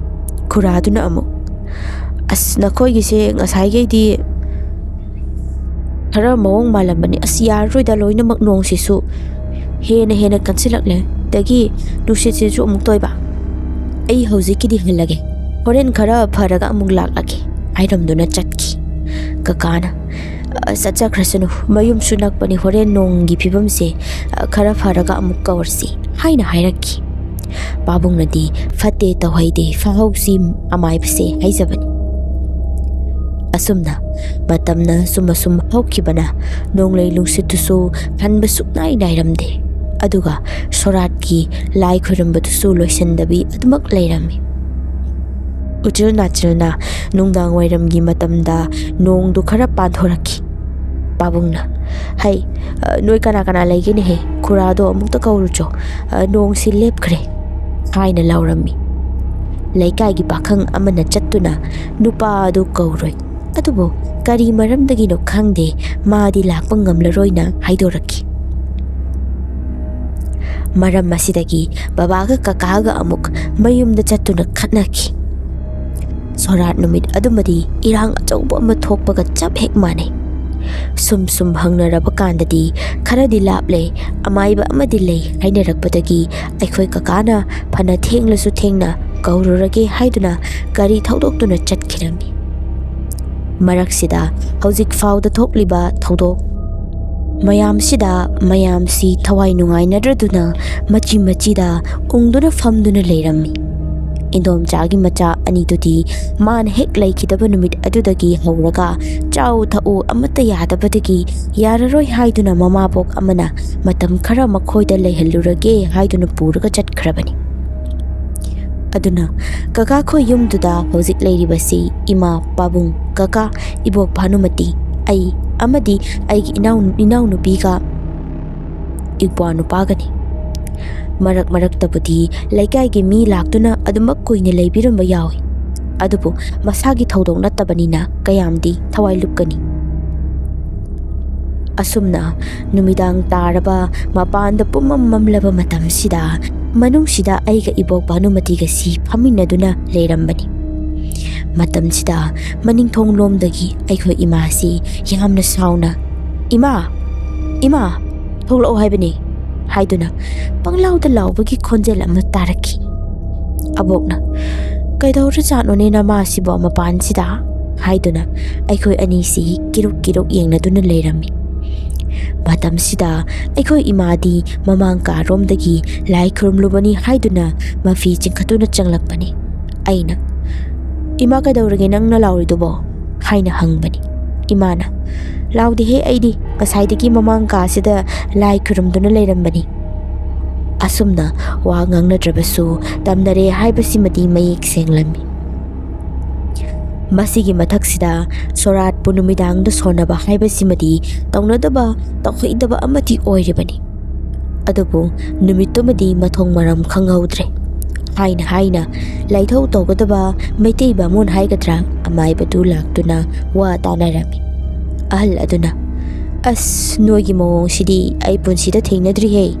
ꯈꯨꯔꯥꯗꯨꯅ ꯑꯃꯨꯛ, "ꯑꯁ, ꯅꯈꯣꯏꯒꯤꯁꯦ ꯉꯁꯥꯏꯈꯩꯗꯤ ꯈꯔ ꯃꯑꯣꯡ ꯃꯥꯜꯂꯝꯕꯅꯤ꯫ ꯑꯁ, ꯌꯥꯔꯔꯣꯏꯗ, ꯂꯣꯏꯅꯃꯛ ꯅꯣꯡꯁꯤꯁꯨ ꯍꯦꯟꯅ ꯍꯦꯟꯅ ꯀꯟꯁꯤꯜꯂꯛꯂꯦ꯫ ꯑꯗꯒꯤ ꯅꯨꯡꯁꯤꯠꯁꯤꯁꯨ ꯑꯃꯨꯛ ꯇꯣꯏꯕ꯫ ꯑꯩ ꯍꯧꯖꯤꯛꯀꯤꯗꯤ ꯍꯜꯂꯒꯦ, ꯍꯣꯔꯦꯟ ꯈꯔ ꯐꯔꯒ ꯑꯃꯨꯛ ꯂꯥꯛꯂꯒꯦ" ꯍꯥꯏꯔꯝꯗꯨꯅ ꯆꯠꯈꯤ꯫ ꯀꯀꯥꯅ, "ꯑ, ꯆꯠꯆꯈ꯭ꯔꯁꯅꯨ, ꯃꯌꯨꯝꯁꯨ ꯅꯛꯄꯅꯤ, ꯍꯣꯔꯦꯟ ꯅꯣꯡꯒꯤ ꯐꯤꯕꯝꯁꯦ, ꯑ, ꯈꯔ ꯐꯔꯒ ꯑꯃꯨꯛ ꯀꯧꯔꯁꯤ" ꯍꯥꯏꯅ ꯍꯥꯏꯔꯛꯈꯤ꯫ ꯄꯥꯕꯨꯡꯅꯗꯤ "ꯐꯠꯇꯦ, ꯇꯧꯍꯩꯗꯦ, ꯐꯥꯍꯧꯁꯤ ꯑꯃꯥꯏꯕꯁꯦ" ꯍꯥꯏꯖꯕꯅꯤ꯫ ꯑꯁꯨꯝꯅ ꯃꯇꯝꯅ ꯁꯨꯝ ꯑꯁꯨꯝ ꯍꯧꯈꯤꯕꯅ ꯅꯣꯡꯂꯩ ꯅꯨꯡꯁꯤꯠꯇꯨꯁꯨ ꯍꯟꯕ ꯁꯨꯛꯅꯥꯏ ꯅꯥꯏꯔꯝꯗꯦ꯫ ꯑꯗꯨꯒ ꯁꯣꯔꯥꯠꯀꯤ ꯂꯥꯏ ꯈꯣꯏꯔꯝꯕꯗꯨꯁꯨ ꯂꯣꯏꯁꯤꯟꯗꯕꯤ ꯑꯗꯨꯃꯛ ꯂꯩꯔꯝꯃꯤ꯫ ꯎꯆꯤꯜ ꯅꯥꯆꯤꯜꯅ ꯅꯨꯡꯗꯥꯡ ꯋꯥꯏꯔꯝꯒꯤ ꯃꯇꯝꯗ ꯅꯣꯡꯗꯨ ꯈꯔ ꯄꯥꯟꯊꯣꯔꯛꯈꯤ꯫ ꯄꯥꯕꯨꯡꯅ, "ꯍꯩ, ꯑ, ꯅꯣꯏ ꯀꯅꯥ ꯀꯅꯥ ꯂꯩꯒꯦꯅꯦꯍꯦ? ꯈꯨꯔꯥꯗꯣ ꯑꯃꯨꯛꯇ ꯀꯧꯔꯨꯆꯣ꯫ ꯑ, ꯅꯣꯡꯁꯤ ꯂꯦꯞꯈ꯭ꯔꯦ" ꯍꯥꯏꯅ ꯂꯥꯎꯔꯝꯃꯤ꯫ ꯂꯩꯀꯥꯏꯒꯤ ꯄꯥꯈꯪ ꯑꯃꯅ ꯆꯠꯇꯨꯅ ꯅꯨꯄꯥ ꯑꯗꯨ ꯀꯧꯔꯨꯏ꯫ ꯑꯗꯨꯕꯨ ꯀꯔꯤ ꯃꯔꯝꯗꯒꯤꯅꯣ ꯈꯪꯗꯦ, ꯃꯥꯗꯤ ꯂꯥꯛꯄ ꯉꯝꯂꯔꯣꯏꯅ ꯍꯥꯏꯗꯣꯔꯛꯈꯤ꯫ ꯃꯔꯝ ꯑꯁꯤꯗꯒꯤ ꯕꯕꯥꯒ ꯀꯀꯥꯒ ꯑꯃꯨꯛ ꯃꯌꯨꯝꯗ ꯆꯠꯇꯨꯅ ꯈꯠꯅꯈꯤ꯫ ꯁꯣꯔꯥꯠ ꯅꯨꯃꯤꯠ ꯑꯗꯨꯃꯗꯤ ꯏꯔꯥꯡ ꯑꯆꯧꯕ ꯑꯃ ꯊꯣꯛꯄꯒ ꯆꯞ ꯍꯦꯛ ꯃꯥꯟꯅꯩ꯫ ꯁꯨꯝ ꯁꯨꯝ ꯍꯪꯅꯔꯕ ꯀꯥꯟꯗꯗꯤ ꯈꯔꯗꯤ ꯂꯥꯞꯂꯦ, ꯑꯃꯥꯏꯕ ꯑꯃꯗꯤ ꯂꯩ ꯍꯥꯏꯅꯔꯛꯄꯗꯒꯤ ꯑꯩꯈꯣꯏ ꯀꯀꯥꯅ ꯐꯅ ꯊꯦꯡꯂꯁꯨ ꯊꯦꯡꯅ ꯀꯧꯔꯨꯔꯒꯦ ꯍꯥꯏꯗꯨꯅ ꯒꯥꯔꯤ ꯊꯧꯗꯣꯛꯇꯨꯅ ꯆꯠꯈꯤꯔꯝꯃꯤ꯫ ꯃꯔꯛꯁꯤꯗ ꯍꯧꯖꯤꯛ ꯐꯥꯎꯗ ꯊꯣꯛꯂꯤꯕ ꯊꯧꯗꯣꯛ ꯃꯌꯥꯝꯁꯤꯗ ꯃꯌꯥꯝꯁꯤ ꯊꯋꯥꯏ ꯅꯨꯡꯉꯥꯏꯅꯗ꯭ꯔꯗꯨꯅ ꯃꯆꯤ ꯃꯆꯤꯗ ꯎꯪꯗꯨꯅ ꯐꯝꯗꯨꯅ ꯂꯩꯔꯝꯃꯤ꯫ ꯏꯟꯗꯣꯝꯆꯥꯒꯤ ꯃꯆꯥ ꯑꯅꯤꯗꯨꯗꯤ ꯃꯥꯅ ꯍꯦꯛ ꯂꯩꯈꯤꯗꯕ ꯅꯨꯃꯤꯠ ꯑꯗꯨꯗꯒꯤ ꯍꯧꯔꯒ ꯆꯥꯎ ꯊꯛꯎ ꯑꯃꯠꯇ ꯌꯥꯗꯕꯗꯒꯤ ꯌꯥꯔꯔꯣꯏ ꯍꯥꯏꯗꯨꯅ ꯃꯃꯥꯕꯣꯛ ꯑꯃꯅ ꯃꯇꯝ ꯈꯔ ꯃꯈꯣꯏꯗ ꯂꯩꯍꯜꯂꯨꯔꯒꯦ ꯍꯥꯏꯗꯨꯅ ꯄꯨꯔꯒ ꯆꯠꯈ꯭ꯔꯕꯅꯤ꯫ ꯑꯗꯨꯅ ꯀꯀꯥ ꯈꯣꯏ ꯌꯨꯝꯗꯨꯗ ꯍꯧꯖꯤꯛ ꯂꯩꯔꯤꯕꯁꯤ ꯏꯃꯥ, ꯄꯥꯕꯨꯡ, ꯀꯀꯥ, ꯏꯕꯣꯛ ꯚꯥꯅꯨꯃꯇꯤ, ꯑꯩ ꯑꯃꯗꯤ ꯑꯩꯒꯤ ꯏꯅꯥꯎ-, ꯏꯅꯥꯎꯅꯨꯄꯤꯒ ꯏꯄ꯭ꯋꯥ ꯅꯨꯄꯥꯒꯅꯤ꯫ ꯃꯔꯛ ꯃꯔꯛꯇꯕꯨꯗꯤ ꯂꯩꯀꯥꯏꯒꯤ ꯃꯤ ꯂꯥꯛꯇꯨꯅ ꯑꯗꯨꯃꯛ ꯀꯨꯏꯅ ꯂꯩꯕꯤꯔꯝꯕ ꯌꯥꯎꯏ꯫ ꯑꯗꯨꯕꯨ ꯃꯁꯥꯒꯤ ꯊꯧꯗꯣꯛ ꯅꯠꯇꯕꯅꯤꯅ ꯀꯌꯥꯝꯗꯤ ꯊꯋꯥꯏ ꯂꯨꯞꯀꯅꯤ꯫ ꯑꯁꯨꯝꯅ ꯅꯨꯃꯤꯗꯥꯡ ꯇꯥꯔꯕ ꯃꯄꯥꯟꯗ ꯄꯨꯝꯃꯝ ꯃꯝꯂꯕ ꯃꯇꯝꯁꯤꯗ ꯃꯅꯨꯡꯁꯤꯗ ꯑꯩꯒ ꯏꯕꯣꯛ ꯚꯥꯅꯨꯃꯇꯤꯒꯁꯤ ꯐꯝꯃꯤꯟꯅꯗꯨꯅ ꯂꯩꯔꯝꯕꯅꯤ꯫ ꯃꯇꯝꯁꯤꯗ ꯃꯅꯤꯡꯊꯣꯡꯂꯣꯝꯗꯒꯤ ꯑꯩꯈꯣꯏ ꯏꯃꯥꯁꯤ ꯌꯥꯝꯅ ꯁꯥꯎꯅ, "ꯏꯃꯥ! ꯏꯃꯥ! ꯊꯣꯛꯂꯛꯑꯣ ꯍꯥꯏꯕꯅꯤ!" ꯍꯥꯏꯗꯨꯅ ꯄꯪꯂꯥꯎꯗ ꯂꯥꯎꯕꯒꯤ ꯈꯣꯟꯖꯦꯜ ꯑꯃ ꯇꯥꯔꯛꯈꯤ꯫ ꯑꯕꯣꯛꯅ, "ꯀꯩꯗꯧꯔꯖꯥꯠꯅꯣꯅꯦ ꯅꯃꯥꯁꯤꯕꯣ ꯃꯄꯥꯟꯁꯤꯗ?" ꯍꯥꯏꯗꯨꯅ ꯑꯩꯈꯣꯏ ꯑꯅꯤꯁꯤ ꯀꯤꯔꯨꯛ ꯀꯤꯔꯨꯛ ꯌꯦꯡꯅꯗꯨꯅ ꯂꯩꯔꯝꯃꯤ꯫ ꯃꯇꯝꯁꯤꯗ ꯑꯩꯈꯣꯏ ꯏꯃꯥꯗꯤ ꯃꯃꯥꯡ ꯀꯥꯔꯣꯝꯗꯒꯤ ꯂꯥꯏ ꯈꯨꯔꯨꯝꯂꯨꯕꯅꯤ ꯍꯥꯏꯗꯨꯅ ꯃꯐꯤ ꯆꯤꯡꯈꯠꯇꯨꯅ ꯆꯪꯂꯛꯄꯅꯤ꯫ ꯑꯩꯅ, "ꯏꯃꯥ, ꯀꯩꯗꯧꯔꯒꯦ ꯅꯪꯅ ꯂꯥꯎꯔꯤꯗꯨꯕꯣ?" ꯍꯥꯏꯅ ꯍꯪꯕꯅꯤ꯫ ꯏꯃꯥꯅ, "ꯂꯥꯎꯗꯦꯍꯦ, ꯑꯩꯗꯤ ꯉꯁꯥꯏꯗꯒꯤ ꯃꯃꯥꯡ ꯀꯥꯁꯤꯗ ꯂꯥꯏ ꯈꯨꯔꯨꯝꯗꯨꯅ ꯂꯩꯔꯝꯕꯅꯤ"꯫ ꯑꯁꯨꯝꯅ ꯋꯥ ꯉꯥꯡꯅꯗ꯭ꯔꯕꯁꯨ ꯇꯝꯅꯔꯦ ꯍꯥꯏꯕꯁꯤꯃꯗꯤ ꯃꯌꯦꯛ ꯁꯦꯡꯂꯝꯃꯤ꯫ ꯃꯁꯤꯒꯤ ꯃꯊꯛꯁꯤꯗ ꯁꯣꯔꯥꯠꯄꯨ ꯅꯨꯃꯤꯗꯥꯡꯗ ꯁꯣꯟꯅꯕ ꯍꯥꯏꯕꯁꯤꯃꯗꯤ ꯇꯧꯅꯗꯕ, ꯇꯧꯍꯩꯗꯕ ꯑꯃꯗꯤ ꯑꯣꯏꯔꯤꯕꯅꯤ꯫ ꯑꯗꯨꯕꯨ ꯅꯨꯃꯤꯠꯇꯨꯃꯗꯤ ꯃꯊꯣꯡ ꯃꯔꯝ ꯈꯪꯍꯧꯗ꯭ꯔꯦ꯫ ꯍꯥꯏꯅ ꯍꯥꯏꯅ ꯂꯥꯏꯊꯧ ꯇꯧꯒꯗꯕ ꯃꯩꯇꯩ ꯕꯥꯃꯣꯟ ꯍꯥꯏꯒꯗ꯭ꯔꯥ, ꯑꯃꯥꯏꯕꯗꯨ ꯂꯥꯛꯇꯨꯅ ꯋꯥ ꯇꯥꯅꯔꯝꯃꯤ꯫ ꯑꯍꯜ ꯑꯗꯨꯅ, "ꯑꯁ, ꯅꯣꯏꯒꯤ ꯃꯑꯣꯡꯁꯤꯗꯤ ꯑꯩ ꯄꯨꯟꯁꯤꯗ ꯊꯦꯡꯅꯗ꯭ꯔꯤꯍꯦ꯫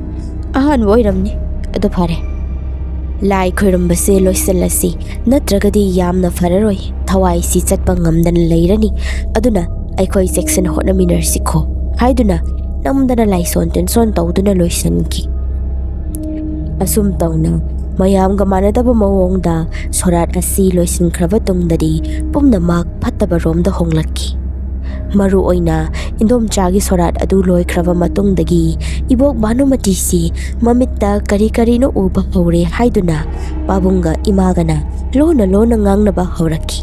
ꯑꯍꯥꯟꯕ ꯑꯣꯏꯔꯝꯅꯤ꯫ ꯑꯗꯨ ꯐꯔꯦ, ꯂꯥꯏ ꯈꯣꯏꯔꯝꯕꯁꯦ ꯂꯣꯏꯁꯤꯜꯂꯁꯤ, ꯅꯠꯇ꯭ꯔꯒꯗꯤ ꯌꯥꯝꯅ ꯐꯔꯔꯣꯏ꯫ ꯊꯋꯥꯏꯁꯤ ꯆꯠꯄ ꯉꯝꯗꯅ ꯂꯩꯔꯅꯤ꯫ ꯑꯗꯨꯅ ꯑꯩꯈꯣꯏ ꯆꯦꯛꯁꯤꯟꯅ ꯍꯣꯠꯅꯃꯤꯟꯅꯔꯁꯤꯀꯣ" ꯍꯥꯏꯗꯨꯅ ꯅꯝꯗꯅ ꯂꯥꯏꯁꯣꯟ ꯇꯤꯟꯁꯣꯟ ꯇꯧꯗꯨꯅ ꯂꯣꯏꯁꯤꯟꯈꯤ꯫ ꯑꯁꯨꯝ ꯇꯧꯅ ꯃꯌꯥꯝꯒ ꯃꯥꯟꯅꯗꯕ ꯃꯑꯣꯡꯗ ꯁꯣꯔꯥꯠ ꯑꯁꯤ ꯂꯣꯏꯁꯤꯟꯈ꯭ꯔꯕ ꯇꯨꯡꯗꯗꯤ ꯄꯨꯝꯅꯃꯛ ꯐꯠꯇꯕꯔꯣꯝꯗ ꯍꯣꯡꯂꯛꯈꯤ꯫ ꯃꯔꯨ ꯑꯣꯏꯅ ꯏꯟꯗꯣꯝꯆꯥꯒꯤ ꯁꯣꯔꯥꯠ ꯑꯗꯨ ꯂꯣꯏꯈ꯭ꯔꯕ ꯃꯇꯨꯡꯗꯒꯤ ꯏꯕꯣꯛ ꯚꯥꯅꯨꯃꯇꯤꯁꯤ ꯃꯃꯤꯠꯇ ꯀꯔꯤ ꯀꯔꯤꯅꯣ ꯎꯕ ꯍꯧꯔꯦ ꯍꯥꯏꯗꯨꯅ ꯄꯥꯕꯨꯡꯒ ꯏꯃꯥꯒꯅ ꯂꯣꯟꯅ ꯂꯣꯟꯅ ꯉꯥꯡꯅꯕ ꯍꯧꯔꯛꯈꯤ꯫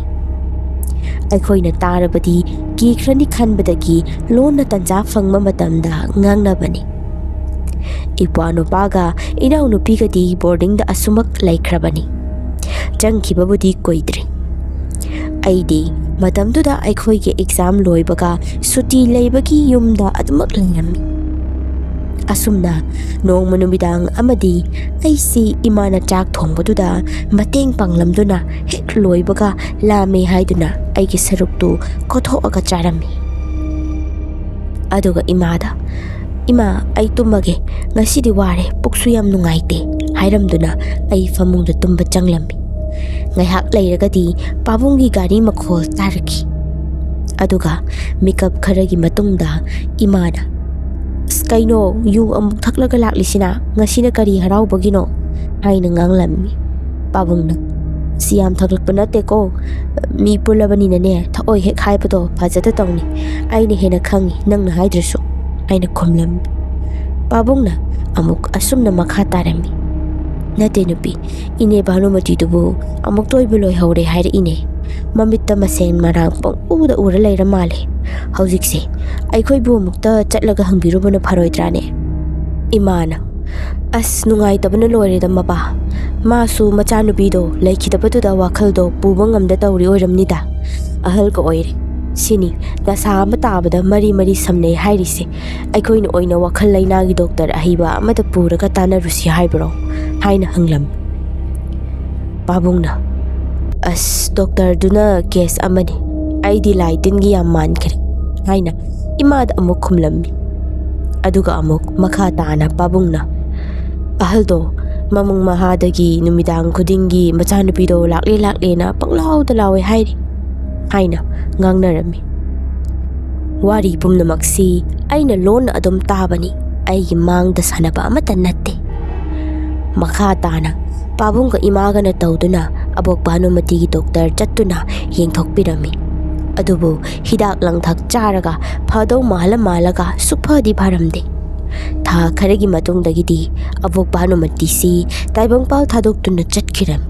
ꯑꯩꯈꯣꯏꯅ ꯇꯥꯔꯕꯗꯤ ꯀꯤꯈ꯭ꯔꯅꯤ ꯈꯟꯕꯗꯒꯤ ꯂꯣꯟꯅ ꯇꯟꯖꯥ ꯐꯪꯕ ꯃꯇꯝꯗ ꯉꯥꯡꯅꯕꯅꯤ꯫ ꯏꯄ꯭ꯋꯥ ꯅꯨꯄꯥꯒ ꯏꯅꯥꯎꯅꯨꯄꯤꯒꯗꯤ ꯕꯣꯔꯗꯤꯡꯗ ꯑꯁꯨꯃꯛ ꯂꯩꯈ꯭ꯔꯕꯅꯤ꯫ ꯆꯪꯈꯤꯕꯕꯨꯗꯤ ꯀꯨꯏꯗ꯭ꯔꯤ꯫ ꯑꯩꯗꯤ ꯃꯇꯝꯗꯨꯗ ꯑꯩꯈꯣꯏꯒꯤ ꯑꯦꯛꯖꯥꯝ ꯂꯣꯏꯕꯒ ꯁꯨꯇꯤ ꯂꯩꯕꯒꯤ ꯌꯨꯝꯗ ꯑꯗꯨꯃꯛ ꯂꯩꯔꯝꯃꯤ꯫ ꯑꯁꯨꯝꯅ ꯅꯣꯡꯃ ꯅꯨꯃꯤꯗꯥꯡ ꯑꯃꯗꯤ ꯑꯩꯁꯤ ꯏꯃꯥꯅ ꯆꯥꯛ ꯊꯣꯡꯕꯗꯨꯗ ꯃꯇꯦꯡ ꯄꯥꯡꯂꯝꯗꯨꯅ ꯍꯦꯛ ꯂꯣꯏꯕꯒ ꯂꯥꯝꯃꯦ ꯍꯥꯏꯗꯨꯅ ꯑꯩꯒꯤ ꯁꯔꯨꯛꯇꯨ ꯀꯣꯊꯣꯛꯑꯒ ꯆꯥꯔꯝꯃꯤ꯫ ꯑꯗꯨꯒ ꯏꯃꯥꯗ, "ꯏꯃꯥ, ꯑꯩ ꯇꯨꯝꯃꯒꯦ, ꯉꯁꯤꯗꯤ ꯋꯥꯔꯦ, ꯄꯨꯛꯁꯨ ꯌꯥꯝ ꯅꯨꯡꯉꯥꯏꯇꯦ" ꯍꯥꯏꯔꯝꯗꯨꯅ ꯑꯩ ꯐꯃꯨꯡꯗ ꯇꯨꯝꯕ ꯆꯪꯂꯝꯃꯤ꯫ ꯉꯥꯏꯍꯥꯛ ꯂꯩꯔꯒꯗꯤ ꯄꯥꯕꯨꯡꯒꯤ ꯒꯥꯔꯤ ꯃꯈꯣꯜ ꯇꯥꯔꯛꯈꯤ꯫ ꯑꯗꯨꯒ ꯃꯤꯀꯞ ꯈꯔꯒꯤ ꯃꯇꯨꯡꯗ ꯏꯃꯥꯅ, "ꯑꯁ, ꯀꯩꯅꯣ, ꯌꯨ ꯑꯃꯨꯛ ꯊꯛꯂꯒ ꯂꯥꯛꯂꯤꯁꯤꯅ? ꯉꯁꯤꯅ ꯀꯔꯤ ꯍꯔꯥꯎꯕꯒꯤꯅꯣ?" ꯍꯥꯏꯅ ꯉꯥꯡꯂꯝꯃꯤ꯫ ꯄꯥꯕꯨꯡꯅ, "ꯁꯤ ꯌꯥꯝ ꯊꯛꯂꯛꯄ ꯅꯠꯇꯦꯀꯣ, ꯃꯤ ꯄꯨꯜꯂꯕꯅꯤꯅꯅꯦ, ꯊꯛꯑꯣꯏ ꯍꯦꯛ ꯍꯥꯏꯕꯗꯣ ꯐꯖꯗ ꯇꯧꯅꯤ꯫ ꯑꯩꯅ ꯍꯦꯟꯅ ꯈꯪꯉꯤ, ꯅꯪꯅ ꯍꯥꯏꯗ꯭ꯔꯁꯨ"꯫ ꯍꯥꯏꯅ ꯈꯨꯝꯂꯝꯃꯤ꯫ ꯄꯥꯕꯨꯡꯅ ꯑꯃꯨꯛ ꯑꯁꯨꯝꯅ ꯃꯈꯥ ꯇꯥꯔꯝꯃꯤ, "ꯅꯠꯇꯦ ꯅꯨꯄꯤ, ꯏꯅꯦ ꯚꯥꯅꯨꯃꯇꯤꯗꯨꯕꯨ ꯑꯃꯨꯛꯇ ꯑꯣꯏꯕ ꯂꯣꯏꯍꯧꯔꯦ ꯍꯥꯏꯔꯛꯏꯅꯦ꯫ ꯃꯃꯤꯠꯇ ꯃꯁꯦꯟ ꯃꯔꯥꯡ ꯄꯪꯎꯗ ꯎꯔ ꯂꯩꯔ ꯃꯥꯜꯂꯦ꯫ ꯍꯧꯖꯤꯛꯁꯦ ꯑꯩꯈꯣꯏꯕꯨ ꯑꯃꯨꯛꯇ ꯆꯠꯂꯒ ꯍꯪꯕꯤꯔꯨꯕꯅ ꯐꯔꯣꯏꯗ꯭ꯔꯥꯅꯦ?" ꯏꯃꯥꯅ, "ꯑꯁ, ꯅꯨꯡꯉꯥꯏꯇꯕꯅ ꯂꯣꯏꯔꯦꯗ ꯃꯄꯥ꯫ ꯃꯥꯁꯨ ꯃꯆꯥꯅꯨꯄꯤꯗꯣ ꯂꯩꯈꯤꯗꯕꯗꯨꯗ ꯋꯥꯈꯜꯗꯣ ꯄꯨꯕ ꯉꯝꯗ ꯇꯧꯔꯤ ꯑꯣꯏꯔꯝꯅꯤꯗ꯫ ꯑꯍꯜꯒ ꯑꯣꯏꯔꯦ꯫ ꯁꯤꯅꯤ ꯗꯁꯥ ꯑꯃ ꯇꯥꯕꯗ ꯃꯔꯤ ꯃꯔꯤ ꯁꯝꯅꯩ ꯍꯥꯏꯔꯤꯁꯦ꯫ ꯑꯩꯈꯣꯏꯅ ꯑꯣꯏꯅ ꯋꯥꯈꯜ ꯂꯩꯅꯥꯒꯤ ꯗꯣꯛꯇꯔ ꯑꯍꯩꯕ ꯑꯃꯗ ꯄꯨꯔꯒ ꯇꯥꯟꯅꯔꯨꯁꯤ ꯍꯥꯏꯕ꯭ꯔꯣ?" ꯍꯥꯏꯅ ꯍꯪꯂꯝꯃꯤ꯫ ꯄꯥꯕꯨꯡꯅ, "ꯑꯁ, ꯗꯣꯛꯇꯔꯗꯨꯅ ꯀꯦꯁ ꯑꯃꯅꯤ꯫ ꯑꯩꯗꯤ ꯂꯥꯏ ꯇꯤꯟꯒꯤ ꯌꯥꯝ ꯃꯥꯟꯈ꯭ꯔꯦ" ꯍꯥꯏꯅ ꯏꯃꯥꯗ ꯑꯃꯨꯛ ꯈꯨꯝꯂꯝꯃꯤ꯫ ꯑꯗꯨꯒ ꯑꯃꯨꯛ ꯃꯈꯥ ꯇꯥꯅ ꯄꯥꯕꯨꯡꯅ, "ꯑꯍꯜꯗꯣ ꯃꯃꯪ ꯃꯍꯥꯗꯒꯤ ꯅꯨꯃꯤꯗꯥꯡ ꯈꯨꯗꯤꯡꯒꯤ ꯃꯆꯥꯅꯨꯄꯤꯗꯣ ꯂꯥꯛꯂꯦ ꯂꯥꯛꯂꯦꯅ ꯄꯪꯂꯥꯎꯗ ꯂꯥꯎꯋꯦ ꯍꯥꯏꯔꯤ" ꯍꯥꯏꯅ ꯉꯥꯡꯅꯔꯝꯃꯤ꯫ ꯋꯥꯔꯤ ꯄꯨꯝꯅꯃꯛꯁꯤ ꯑꯩꯅ ꯂꯣꯟꯅ ꯑꯗꯨꯝ ꯇꯥꯕꯅꯤ, ꯑꯩꯒꯤ ꯃꯥꯡꯗ ꯁꯥꯟꯅꯕ ꯑꯃꯠꯇ ꯅꯠꯇꯦ꯫ ꯃꯈꯥ ꯇꯥꯅ ꯄꯥꯕꯨꯡꯒ ꯏꯃꯥꯒꯅ ꯇꯧꯗꯨꯅ ꯑꯕꯣꯛ ꯚꯥꯅꯨꯃꯇꯤꯒꯤ ꯗꯣꯛꯇꯔ ꯆꯠꯇꯨꯅ ꯌꯦꯡꯊꯣꯛꯄꯤꯔꯝꯃꯤ꯫ ꯑꯗꯨꯕꯨ ꯍꯤꯗꯥꯛ ꯂꯥꯡꯊꯛ ꯆꯥꯔꯒ ꯐꯗꯧ ꯃꯥꯜꯂ ꯃꯥꯜꯂꯒ ꯁꯨꯛꯐꯗꯤ ꯐꯔꯝꯗꯦ꯫ ꯊꯥ ꯈꯔꯒꯤ ꯃꯇꯨꯡꯗꯒꯤꯗꯤ ꯑꯕꯣꯛ ꯚꯥꯅꯨꯃꯇꯤꯁꯤ ꯇꯥꯏꯕꯪꯄꯥꯜ ꯊꯥꯗꯣꯛꯇꯨꯅ ꯆꯠꯈꯤꯔꯝꯃꯤ꯫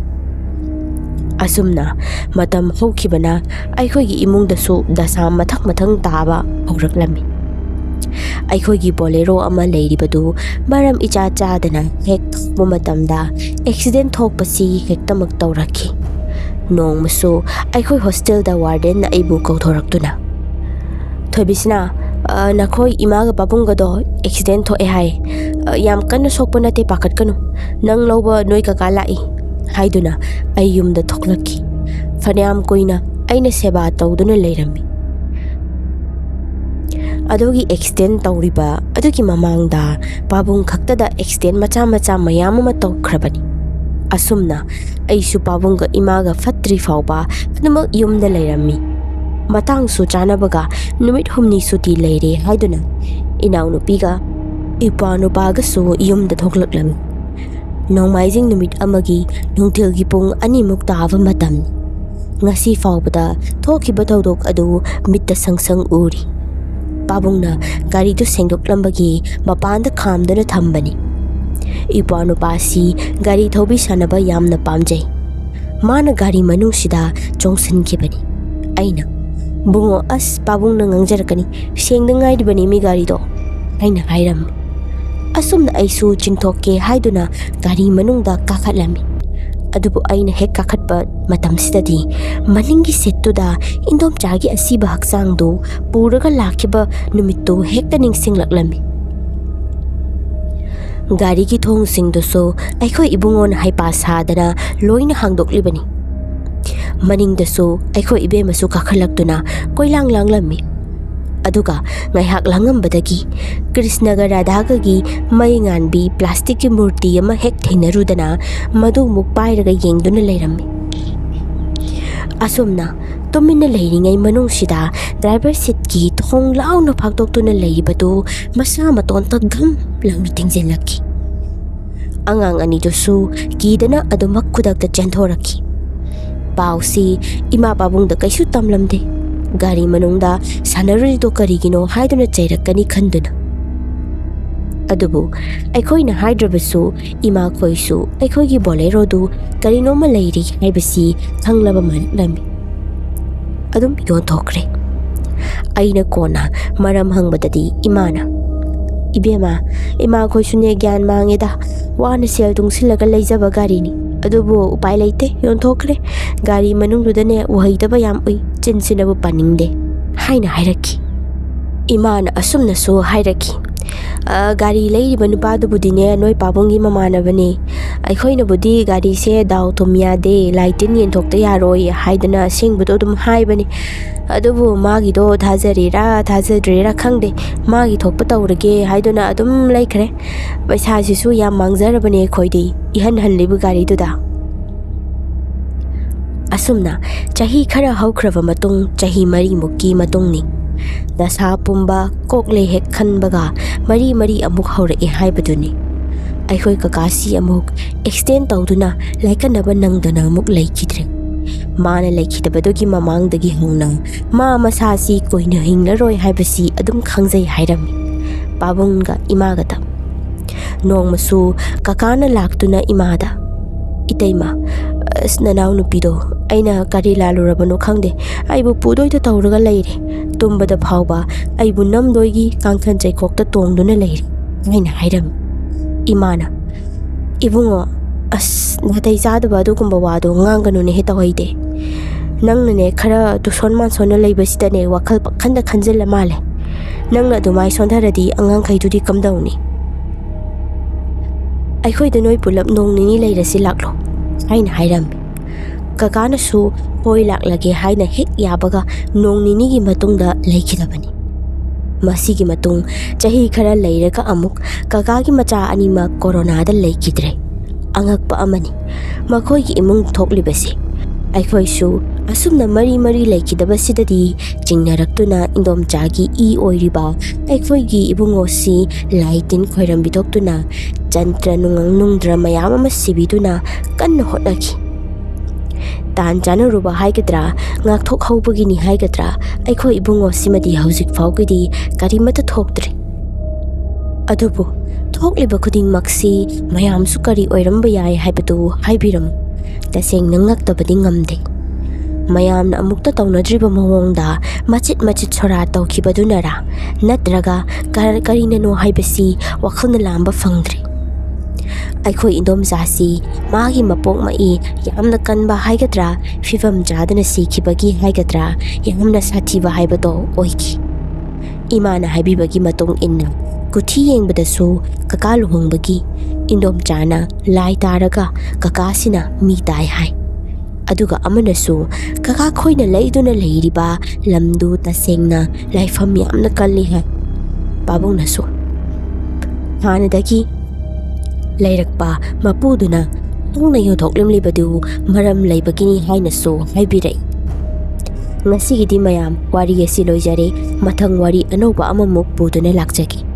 ꯑꯁꯨꯝꯅ ꯃꯇꯝ ꯍꯧꯈꯤꯕꯅ ꯑꯩꯈꯣꯏꯒꯤ ꯏꯃꯨꯡꯗꯁꯨ ꯗꯁꯥ ꯃꯊꯪ ꯃꯊꯪ ꯇꯥꯕ ꯍꯧꯔꯛꯂꯝꯃꯤ꯫ ꯑꯩꯈꯣꯏꯒꯤ ꯕꯣꯂꯦꯔꯣ ꯑꯃ ꯂꯩꯔꯤꯕꯗꯨ ꯃꯔꯝ ꯏꯆꯥ ꯆꯥꯗꯅ ꯍꯦꯛ ꯊꯧꯕ ꯃꯇꯝꯗ ꯑꯦꯛꯁꯤꯗꯦꯟ ꯊꯣꯛꯄꯁꯤ ꯍꯦꯛꯇꯃꯛ ꯇꯧꯔꯛꯈꯤ꯫ ꯅꯣꯡꯃꯁꯨ ꯑꯩꯈꯣꯏ ꯍꯣꯁꯇꯦꯜꯗ ꯋꯥꯔꯗꯦꯟꯅ ꯑꯩꯕꯨ ꯀꯧꯊꯣꯔꯛꯇꯨꯅ, "ꯊꯣꯏꯕꯤꯁꯅꯥ, ꯑ, ꯅꯈꯣꯏ ꯏꯃꯥꯒ ꯄꯥꯕꯨꯡꯒꯗꯣ ꯑꯦꯛꯁꯤꯗꯦꯟ ꯊꯣꯛꯑꯦ ꯍꯥꯏ꯫ ꯑ, ꯌꯥꯝ ꯀꯟꯅ ꯁꯣꯛꯄ ꯅꯠꯇꯦ, ꯄꯥꯈꯠꯀꯅꯨ꯫ ꯅꯪ ꯂꯧꯕ ꯅꯣꯏ ꯀꯀꯥ ꯂꯥꯛꯏ" ꯍꯥꯏꯗꯨꯅ ꯑꯩ ꯌꯨꯝꯗ ꯊꯣꯛꯂꯛꯈꯤ꯫ ꯐꯅꯌꯥꯝ ꯀꯨꯏꯅ ꯑꯩꯅ ꯁꯦꯕꯥ ꯇꯧꯗꯨꯅ ꯂꯩꯔꯝꯃꯤ꯫ ꯑꯗꯨꯒꯤ ꯑꯦꯛꯁꯤꯗꯦꯟ ꯇꯧꯔꯤꯕ ꯑꯗꯨꯒꯤ ꯃꯃꯥꯡꯗ ꯄꯥꯕꯨꯡ ꯈꯛꯇꯗ ꯑꯦꯛꯁꯤꯗꯦꯟ ꯃꯆꯥ ꯃꯆꯥ ꯃꯌꯥꯝ ꯑꯃ ꯇꯧꯈ꯭ꯔꯕꯅꯤ꯫ ꯑꯁꯨꯝꯅ ꯑꯩꯁꯨ ꯄꯥꯕꯨꯡꯒ ꯏꯃꯥꯒ ꯐꯠꯇ꯭ꯔꯤ ꯐꯥꯎꯕ ꯑꯗꯨꯃꯛ ꯌꯨꯝꯗ ꯂꯩꯔꯝꯃꯤ꯫ ꯃꯇꯥꯡꯁꯨ ꯆꯥꯅꯕꯒ ꯅꯨꯃꯤꯠ ꯍꯨꯝꯅꯤ ꯁꯨꯇꯤ ꯂꯩꯔꯦ ꯍꯥꯏꯗꯨꯅ ꯏꯅꯥꯎꯅꯨꯄꯤꯒ ꯏꯄ꯭ꯋꯥ ꯅꯨꯄꯥꯒꯁꯨ ꯌꯨꯝꯗ ꯊꯣꯛꯂꯛꯂꯝꯃꯤ꯫ ꯅꯣꯡꯃꯥꯏꯖꯤꯡ ꯅꯨꯃꯤꯠ ꯑꯃꯒꯤ ꯅꯨꯡꯊꯤꯜꯒꯤ ꯄꯨꯡ ꯑꯅꯤꯃꯨꯛ ꯇꯥꯕ ꯃꯇꯝꯅꯤ꯫ ꯉꯁꯤ ꯐꯥꯎꯕꯗ ꯊꯣꯛꯈꯤꯕ ꯊꯧꯗꯣꯛ ꯑꯗꯨ ꯃꯤꯠꯇ ꯁꯪ ꯁꯪ ꯎꯔꯤ꯫ ꯄꯥꯕꯨꯡꯅ ꯒꯥꯔꯤꯗꯨ ꯁꯦꯡꯗꯣꯛꯂꯝꯕꯒꯤ ꯃꯄꯥꯟꯗ ꯈꯥꯝꯗꯨꯅ ꯊꯝꯕꯅꯤ꯫ ꯏꯄ꯭ꯋꯥ ꯅꯨꯄꯥꯁꯤ ꯒꯥꯔꯤ ꯊꯧꯕꯤ ꯁꯥꯟꯅꯕ ꯌꯥꯝꯅ ꯄꯥꯝꯖꯩ꯫ ꯃꯥꯅ ꯒꯥꯔꯤ ꯃꯅꯨꯡꯁꯤꯗ ꯆꯣꯡꯁꯤꯟꯈꯤꯕꯅꯤ꯫ ꯑꯩꯅ, "ꯕꯨꯡꯉꯣ, ꯑꯁ, ꯄꯥꯕꯨꯡꯅ ꯉꯥꯡꯖꯔꯛꯀꯅꯤ, ꯁꯦꯡꯗ ꯉꯥꯏꯔꯤꯕꯅꯤ ꯃꯤ ꯒꯥꯔꯤꯗꯣ," ꯍꯥꯏꯅ ꯍꯥꯏꯔꯝꯃꯤ꯫ ꯑꯁꯨꯝꯅ ꯑꯩꯁꯨ ꯆꯤꯡꯊꯣꯛꯀꯦ ꯍꯥꯏꯗꯨꯅ ꯒꯥꯔꯤ ꯃꯅꯨꯡꯗ ꯀꯥꯈꯠꯂꯝꯃꯤ꯫ ꯑꯗꯨꯕꯨ ꯑꯩꯅ ꯍꯦꯛ ꯀꯥꯈꯠꯄ ꯃꯇꯝꯁꯤꯗꯗꯤ ꯃꯅꯤꯡꯒꯤ ꯁꯤꯠꯇꯨꯗ ꯏꯟꯗꯣꯝꯆꯥꯒꯤ ꯑꯁꯤꯕ ꯍꯛꯆꯥꯡꯗꯨ ꯄꯨꯔꯒ ꯂꯥꯛꯈꯤꯕ ꯅꯨꯃꯤꯠꯇꯨ ꯍꯦꯛꯇ ꯅꯤꯡꯁꯤꯡꯂꯛꯂꯝꯃꯤ꯫ ꯒꯥꯔꯤꯒꯤ ꯊꯣꯡꯁꯤꯡꯗꯨꯁꯨ ꯑꯩꯈꯣꯏ ꯏꯕꯨꯡꯉꯣꯅ ꯍꯩꯄꯥ ꯁꯥꯗꯅ ꯂꯣꯏꯅ ꯍꯥꯡꯗꯣꯛꯂꯤꯕꯅꯤ꯫ ꯃꯅꯤꯡꯗꯁꯨ ꯑꯩꯈꯣꯏ ꯏꯕꯦꯝꯃꯁꯨ ꯀꯥꯈꯠꯂꯛꯇꯨꯅ ꯀꯣꯏꯂꯥꯡ ꯂꯥꯡꯂꯝꯃꯤ꯫ ꯑꯗꯨꯒ ꯉꯥꯏꯍꯥꯛ ꯂꯥꯡꯉꯝꯕꯗꯒꯤ ꯀ꯭ꯔꯤꯁꯅꯒ ꯔꯥꯙꯥꯒꯒꯤ ꯃꯩ ꯉꯥꯟꯕꯤ ꯄ꯭ꯂꯥꯁꯇꯤꯛꯀꯤ ꯃꯨꯔꯇꯤ ꯑꯃ ꯍꯦꯛ ꯊꯦꯡꯅꯔꯨꯗꯅ ꯃꯗꯨ ꯑꯃꯨꯛ ꯄꯥꯏꯔꯒ ꯌꯦꯡꯗꯨꯅ ꯂꯩꯔꯝꯃꯤ꯫ ꯑꯁꯨꯝꯅ ꯇꯨꯃꯤꯟꯅ ꯂꯩꯔꯤꯉꯩ ꯃꯅꯨꯡꯁꯤꯗ ꯗ꯭ꯔꯥꯏꯚꯔ ꯁꯤꯠꯀꯤ ꯊꯣꯡ ꯂꯥꯎꯅ ꯐꯥꯛꯇꯣꯛꯇꯨꯅ ꯂꯩꯔꯤꯕꯗꯨ ꯃꯁꯥ ꯃꯇꯣꯟꯇ ꯘꯝ ꯂꯥꯎꯅ ꯊꯤꯡꯖꯤꯜꯂꯛꯈꯤ꯫ ꯑꯉꯥꯡ ꯑꯅꯤꯗꯨꯁꯨ ꯀꯤꯗꯅ ꯑꯗꯨꯃꯛ ꯈꯨꯗꯛꯇ ꯆꯦꯟꯊꯣꯔꯛꯈꯤ꯫ ꯄꯥꯎꯁꯤ ꯏꯃꯥ ꯄꯥꯕꯨꯡꯗ ꯀꯩꯁꯨ ꯇꯝꯂꯝꯗꯦ꯫ ꯒꯥꯔꯤ ꯃꯅꯨꯡꯗ ꯁꯥꯟꯅꯔꯨꯔꯤꯗꯣ ꯀꯔꯤꯒꯤꯅꯣ ꯍꯥꯏꯗꯨꯅ ꯆꯩꯔꯛꯀꯅꯤ ꯈꯟꯗꯨꯅ꯫ ꯑꯗꯨꯕꯨ ꯑꯩꯈꯣꯏꯅ ꯍꯥꯏꯗ꯭ꯔꯕꯁꯨ ꯏꯃꯥꯈꯣꯏꯁꯨ ꯑꯩꯈꯣꯏꯒꯤ ꯕꯣꯂꯦꯔꯣꯗꯨ ꯀꯔꯤꯅꯣꯝꯃ ꯂꯩꯔꯤ ꯍꯥꯏꯕꯁꯤ ꯈꯪꯂꯕ ꯃꯥꯜꯂꯝꯃꯤ꯫ ꯑꯗꯨꯝ ꯌꯣꯟꯊꯣꯛꯈ꯭ꯔꯦ꯫ ꯑꯩꯅ ꯀꯣꯟꯅ ꯃꯔꯝ ꯍꯪꯕꯗꯗꯤ ꯏꯃꯥꯅ, "ꯏꯕꯦꯝꯃ, ꯏꯃꯥꯈꯣꯏꯁꯨꯅꯦ ꯒ꯭ꯌꯥꯟ ꯃꯥꯡꯉꯦꯗ꯫ ꯋꯥꯅ ꯁꯦꯜ ꯇꯨꯡꯁꯤꯜꯂꯒ ꯂꯩꯖꯕ ꯒꯥꯔꯤꯅꯤ꯫ ꯑꯗꯨꯕꯨ ꯎꯄꯥꯏ ꯂꯩꯇꯦ, ꯌꯣꯟꯊꯣꯛꯈ꯭ꯔꯦ꯫ ꯒꯥꯔꯤ ꯃꯅꯨꯡꯗꯨꯗꯅꯦ ꯎꯍꯩꯗꯕ ꯌꯥꯝ ꯎꯏ, ꯆꯤꯟꯁꯤꯅꯕꯨ ꯄꯟꯅꯤꯡꯗꯦ," ꯍꯥꯏꯅ ꯍꯥꯏꯔꯛꯈꯤ꯫ ꯏꯃꯥꯅ ꯑꯁꯨꯝꯅꯁꯨ ꯍꯥꯏꯔꯛꯈꯤ, "ꯑ, ꯒꯥꯔꯤ ꯂꯩꯔꯤꯕ ꯅꯨꯄꯥꯗꯨꯕꯨꯗꯤꯅꯦ ꯅꯣꯏ ꯄꯥꯕꯨꯡꯒꯤ ꯃꯃꯥꯟꯅꯕꯅꯦ꯫ ꯑꯩꯈꯣꯏꯅꯕꯨꯗꯤ ꯒꯥꯔꯤꯁꯦ ꯗꯥꯎ ꯊꯨꯝ ꯌꯥꯗꯦ, ꯂꯥꯏ ꯇꯤꯟ ꯌꯦꯟꯊꯣꯛꯇ ꯌꯥꯔꯣꯏ ꯍꯥꯏꯗꯅ ꯑꯁꯦꯡꯕꯗꯣ ꯑꯗꯨꯝ ꯍꯥꯏꯕꯅꯤ꯫ ꯑꯗꯨꯕꯨ ꯃꯥꯒꯤꯗꯣ ꯊꯥꯖꯔꯤꯔꯥ ꯊꯥꯖꯗ꯭ꯔꯤꯔꯥ ꯈꯪꯗꯦ, ꯃꯥꯒꯤ ꯊꯣꯛꯄ ꯇꯧꯔꯒꯦ ꯍꯥꯏꯗꯨꯅ ꯑꯗꯨꯝ ꯂꯩꯈ꯭ꯔꯦ꯫ ꯄꯩꯁꯥꯁꯤꯁꯨ ꯌꯥꯝ ꯃꯥꯡꯖꯔꯕꯅꯦ ꯑꯩꯈꯣꯏꯗꯤ, ꯏꯍꯟ ꯍꯜꯂꯤꯕ ꯒꯥꯔꯤꯗꯨꯗ꯫" ꯑꯁꯨꯝꯅ ꯆꯍꯤ ꯈꯔ ꯍꯧꯈ꯭ꯔꯕ ꯃꯇꯨꯡ, ꯆꯍꯤ ꯃꯔꯤꯃꯨꯛꯀꯤ ꯃꯇꯨꯡꯅꯤ꯫ ꯗꯁꯥ ꯄꯨꯝꯕ ꯀꯣꯛꯂꯦ ꯍꯦꯛ ꯈꯟꯕꯒ ꯃꯔꯤ ꯃꯔꯤ ꯑꯃꯨꯛ ꯍꯧꯔꯛꯑꯦ ꯍꯥꯏꯕꯗꯨꯅꯤ꯫ ꯑꯩꯈꯣꯏ ꯀꯀꯥꯁꯤ ꯑꯃꯨꯛ ꯑꯦꯛꯁꯤꯗꯦꯟ ꯇꯧꯗꯨꯅ ꯂꯥꯏꯀꯠꯅꯕ ꯅꯪꯗꯅ ꯑꯃꯨꯛ ꯂꯩꯈꯤꯗ꯭ꯔꯦ꯫ ꯃꯥꯅ ꯂꯩꯈꯤꯗꯕꯗꯨꯒꯤ ꯃꯃꯥꯡꯗꯒꯤ ꯍꯧꯅ ꯃꯥ ꯃꯁꯥꯁꯤ ꯀꯨꯏꯅ ꯍꯤꯡꯂꯔꯣꯏ ꯍꯥꯏꯕꯁꯤ ꯑꯗꯨꯝ ꯈꯪꯖꯩ ꯍꯥꯏꯔꯝꯃꯤ ꯄꯥꯕꯨꯡꯒ ꯏꯃꯥꯒꯗ꯫ ꯅꯣꯡꯃꯁꯨ ꯀꯀꯥꯅ ꯂꯥꯛꯇꯨꯅ ꯏꯃꯥꯗ, "ꯏꯇꯩꯃ, ꯑꯁ, ꯅꯅꯥꯎꯅꯨꯄꯤꯗꯣ ꯑꯩꯅ ꯀꯔꯤ ꯂꯥꯜꯂꯨꯔꯕꯅꯣ ꯈꯪꯗꯦ, ꯑꯩꯕꯨ ꯄꯨꯗꯣꯏꯗ ꯇꯧꯔꯒ ꯂꯩꯔꯦ꯫ ꯇꯨꯝꯕꯗ ꯐꯥꯎꯕ ꯑꯩꯕꯨ ꯅꯝꯗꯣꯏꯒꯤ ꯀꯥꯡꯈꯟ ꯆꯩꯈꯣꯛꯇ ꯇꯣꯡꯗꯨꯅ ꯂꯩꯔꯦ" ꯍꯥꯏꯅ ꯍꯥꯏꯔꯝꯃꯤ꯫ ꯏꯃꯥꯅ, "ꯏꯕꯨꯡꯉꯣ, ꯑꯁ, ꯅꯥꯇꯩ ꯆꯥꯗꯕ ꯑꯗꯨꯒꯨꯝꯕ ꯋꯥꯗꯣ ꯉꯥꯡꯒꯅꯨꯅꯦꯍꯦ, ꯇꯧꯍꯩꯗꯦ꯫ ꯅꯪꯅꯅꯦ ꯈꯔ ꯇꯨꯁꯣꯟ ꯃꯥꯟꯁꯣꯟꯅ ꯂꯩꯕꯁꯤꯗꯅꯦ ꯋꯥꯈꯜ ꯄꯪꯈꯟꯗ ꯈꯟꯖꯤꯜꯂ ꯃꯥꯜꯂꯦ꯫ ꯅꯪꯅ ꯑꯗꯨꯃꯥꯏ ꯁꯣꯟꯊꯔꯗꯤ ꯑꯉꯥꯡꯈꯩꯗꯨꯗꯤ ꯀꯝꯗꯧꯅꯤ?" "ꯑꯩꯈꯣꯏꯗ ꯅꯣꯏ ꯄꯨꯂꯞ ꯅꯣꯡ ꯅꯤꯅꯤ ꯂꯩꯔꯁꯤ ꯂꯥꯛꯂꯣ" ꯍꯥꯏꯅ ꯍꯥꯏꯔꯝꯃꯤ꯫ ꯀꯀꯥꯅꯁꯨ "ꯍꯣꯏ, ꯂꯥꯛꯂꯒꯦ" ꯍꯥꯏꯅ ꯍꯦꯛ ꯌꯥꯕꯒ ꯅꯣꯡ ꯅꯤꯅꯤꯒꯤ ꯃꯇꯨꯡꯗ ꯂꯩꯈꯤꯗꯕꯅꯤ꯫ ꯃꯁꯤꯒꯤ ꯃꯇꯨꯡ ꯆꯍꯤ ꯈꯔ ꯂꯩꯔꯒ ꯑꯃꯨꯛ ꯀꯀꯥꯒꯤ ꯃꯆꯥ ꯑꯅꯤꯃꯛ ꯀꯣꯔꯣꯅꯥꯗ ꯂꯩꯈꯤꯗ꯭ꯔꯦ꯫ ꯑꯉꯛꯄ ꯑꯃꯅꯤ ꯃꯈꯣꯏꯒꯤ ꯏꯃꯨꯡ ꯊꯣꯛꯂꯤꯕꯁꯤ꯫ ꯑꯩꯈꯣꯏꯁꯨ ꯑꯁꯨꯝꯅ ꯃꯔꯤ ꯃꯔꯤ ꯂꯩꯈꯤꯗꯕꯁꯤꯗꯗꯤ ꯆꯤꯡꯅꯔꯛꯇꯨꯅ ꯏꯟꯗꯣꯝꯆꯥꯒꯤ ꯏ ꯑꯣꯏꯔꯤꯕ ꯑꯩꯈꯣꯏꯒꯤ ꯏꯕꯨꯡꯉꯣꯁꯤ ꯂꯥꯏ ꯇꯤꯟ ꯈꯣꯏꯔꯝꯕꯤꯊꯣꯛꯇꯨꯅ ꯖꯟꯇ꯭ꯔ ꯅꯨꯡꯉꯪ ꯅꯨꯡꯗ꯭ꯔ ꯃꯌꯥꯝ ꯑꯃ ꯁꯤꯕꯤꯗꯨꯅ ꯀꯟꯅ ꯍꯣꯠꯅꯈꯤ꯫ ꯇꯥꯟ ꯆꯥꯅꯔꯨꯕ ꯍꯥꯏꯒꯗ꯭ꯔꯥ, ꯉꯥꯛꯊꯣꯛꯍꯧꯕꯒꯤꯅꯤ ꯍꯥꯏꯒꯗ꯭ꯔꯥ, ꯑꯩꯈꯣꯏ ꯏꯕꯨꯡꯉꯣꯁꯤꯃꯗꯤ ꯍꯧꯖꯤꯛ ꯐꯥꯎꯒꯤꯗꯤ ꯀꯔꯤꯃꯠꯇ ꯊꯣꯛꯇ꯭ꯔꯤ꯫ ꯑꯗꯨꯕꯨ ꯊꯣꯛꯂꯤꯕ ꯈꯨꯗꯤꯡꯃꯛꯁꯤ ꯃꯌꯥꯝꯁꯨ ꯀꯔꯤ ꯑꯣꯏꯔꯝꯕ ꯌꯥꯏ ꯍꯥꯏꯕꯗꯨ ꯍꯥꯏꯕꯤꯔꯝꯃꯨ꯫ ꯇꯁꯦꯡꯅ ꯉꯛꯇꯕꯗꯤ ꯉꯝꯗꯦ꯫ ꯃꯌꯥꯝꯅ ꯑꯃꯨꯛꯇ ꯇꯧꯅꯗ꯭ꯔꯤꯕ ꯃꯑꯣꯡꯗ ꯃꯆꯤꯠ ꯃꯆꯤꯠ ꯁꯣꯔꯥ ꯇꯧꯈꯤꯕꯗꯨꯅꯔꯥ, ꯅꯠꯇ꯭ꯔꯒ ꯀꯔ-, ꯀꯔꯤꯅꯅꯣ ꯍꯥꯏꯕꯁꯤ ꯋꯥꯈꯜꯅ ꯂꯥꯝꯕ ꯐꯪꯗ꯭ꯔꯤ꯫ ꯑꯩꯈꯣꯏ ꯏꯟꯗꯣꯝꯆꯥꯁꯤ ꯃꯥꯒꯤ ꯃꯄꯣꯛ ꯃꯏ ꯌꯥꯝꯅ ꯀꯟꯕ ꯍꯥꯏꯒꯗ꯭ꯔꯥ, ꯐꯤꯕꯝ ꯆꯥꯗꯅ ꯁꯤꯈꯤꯕꯒꯤ ꯍꯥꯏꯒꯗ꯭ꯔꯥ, ꯌꯥꯝꯅ ꯁꯥꯊꯤꯕ ꯍꯥꯏꯕꯗꯣ ꯑꯣꯏꯈꯤ꯫ ꯏꯃꯥꯅ ꯍꯥꯏꯕꯤꯕꯒꯤ ꯃꯇꯨꯡ ꯏꯟꯅ ꯀꯨꯊꯤ ꯌꯦꯡꯕꯗꯁꯨ ꯀꯀꯥ ꯂꯨꯍꯣꯡꯕꯒꯤ ꯏꯟꯗꯣꯝꯆꯥꯅ ꯂꯥꯏ ꯇꯥꯔꯒ ꯀꯀꯥꯁꯤꯅ ꯃꯤ ꯇꯥꯏ ꯍꯥꯏ꯫ ꯑꯗꯨꯒ ꯑꯃꯅꯁꯨ ꯀꯀꯥ ꯈꯣꯏꯅ ꯂꯩꯗꯨꯅ ꯂꯩꯔꯤꯕ ꯂꯝꯗꯨ ꯇꯁꯦꯡꯅ ꯂꯥꯏꯐꯝ ꯌꯥꯝꯅ ꯀꯜꯂꯤ ꯍꯥꯏ꯫ ꯄꯥꯕꯨꯡꯅꯁꯨ ꯍꯥꯟꯅꯗꯒꯤ ꯂꯩꯔꯛꯄ ꯃꯄꯨꯗꯨꯅ ꯍꯣꯡꯅ ꯌꯣꯟꯊꯣꯛꯂꯝꯂꯤꯕꯗꯨ ꯃꯔꯝ ꯂꯩꯕꯒꯤꯅꯤ ꯍꯥꯏꯅꯁꯨ ꯍꯥꯏꯕꯤꯔꯛꯏ꯫ ꯉꯁꯤꯒꯤꯗꯤ ꯃꯌꯥꯝ ꯋꯥꯔꯤ ꯑꯁꯤ ꯂꯣꯏꯖꯔꯦ꯫ ꯃꯊꯪ ꯋꯥꯔꯤ ꯑꯅꯧꯕ ꯑꯃꯃꯨꯛ ꯄꯨꯗꯨꯅ ꯂꯥꯛꯆꯒꯦ꯫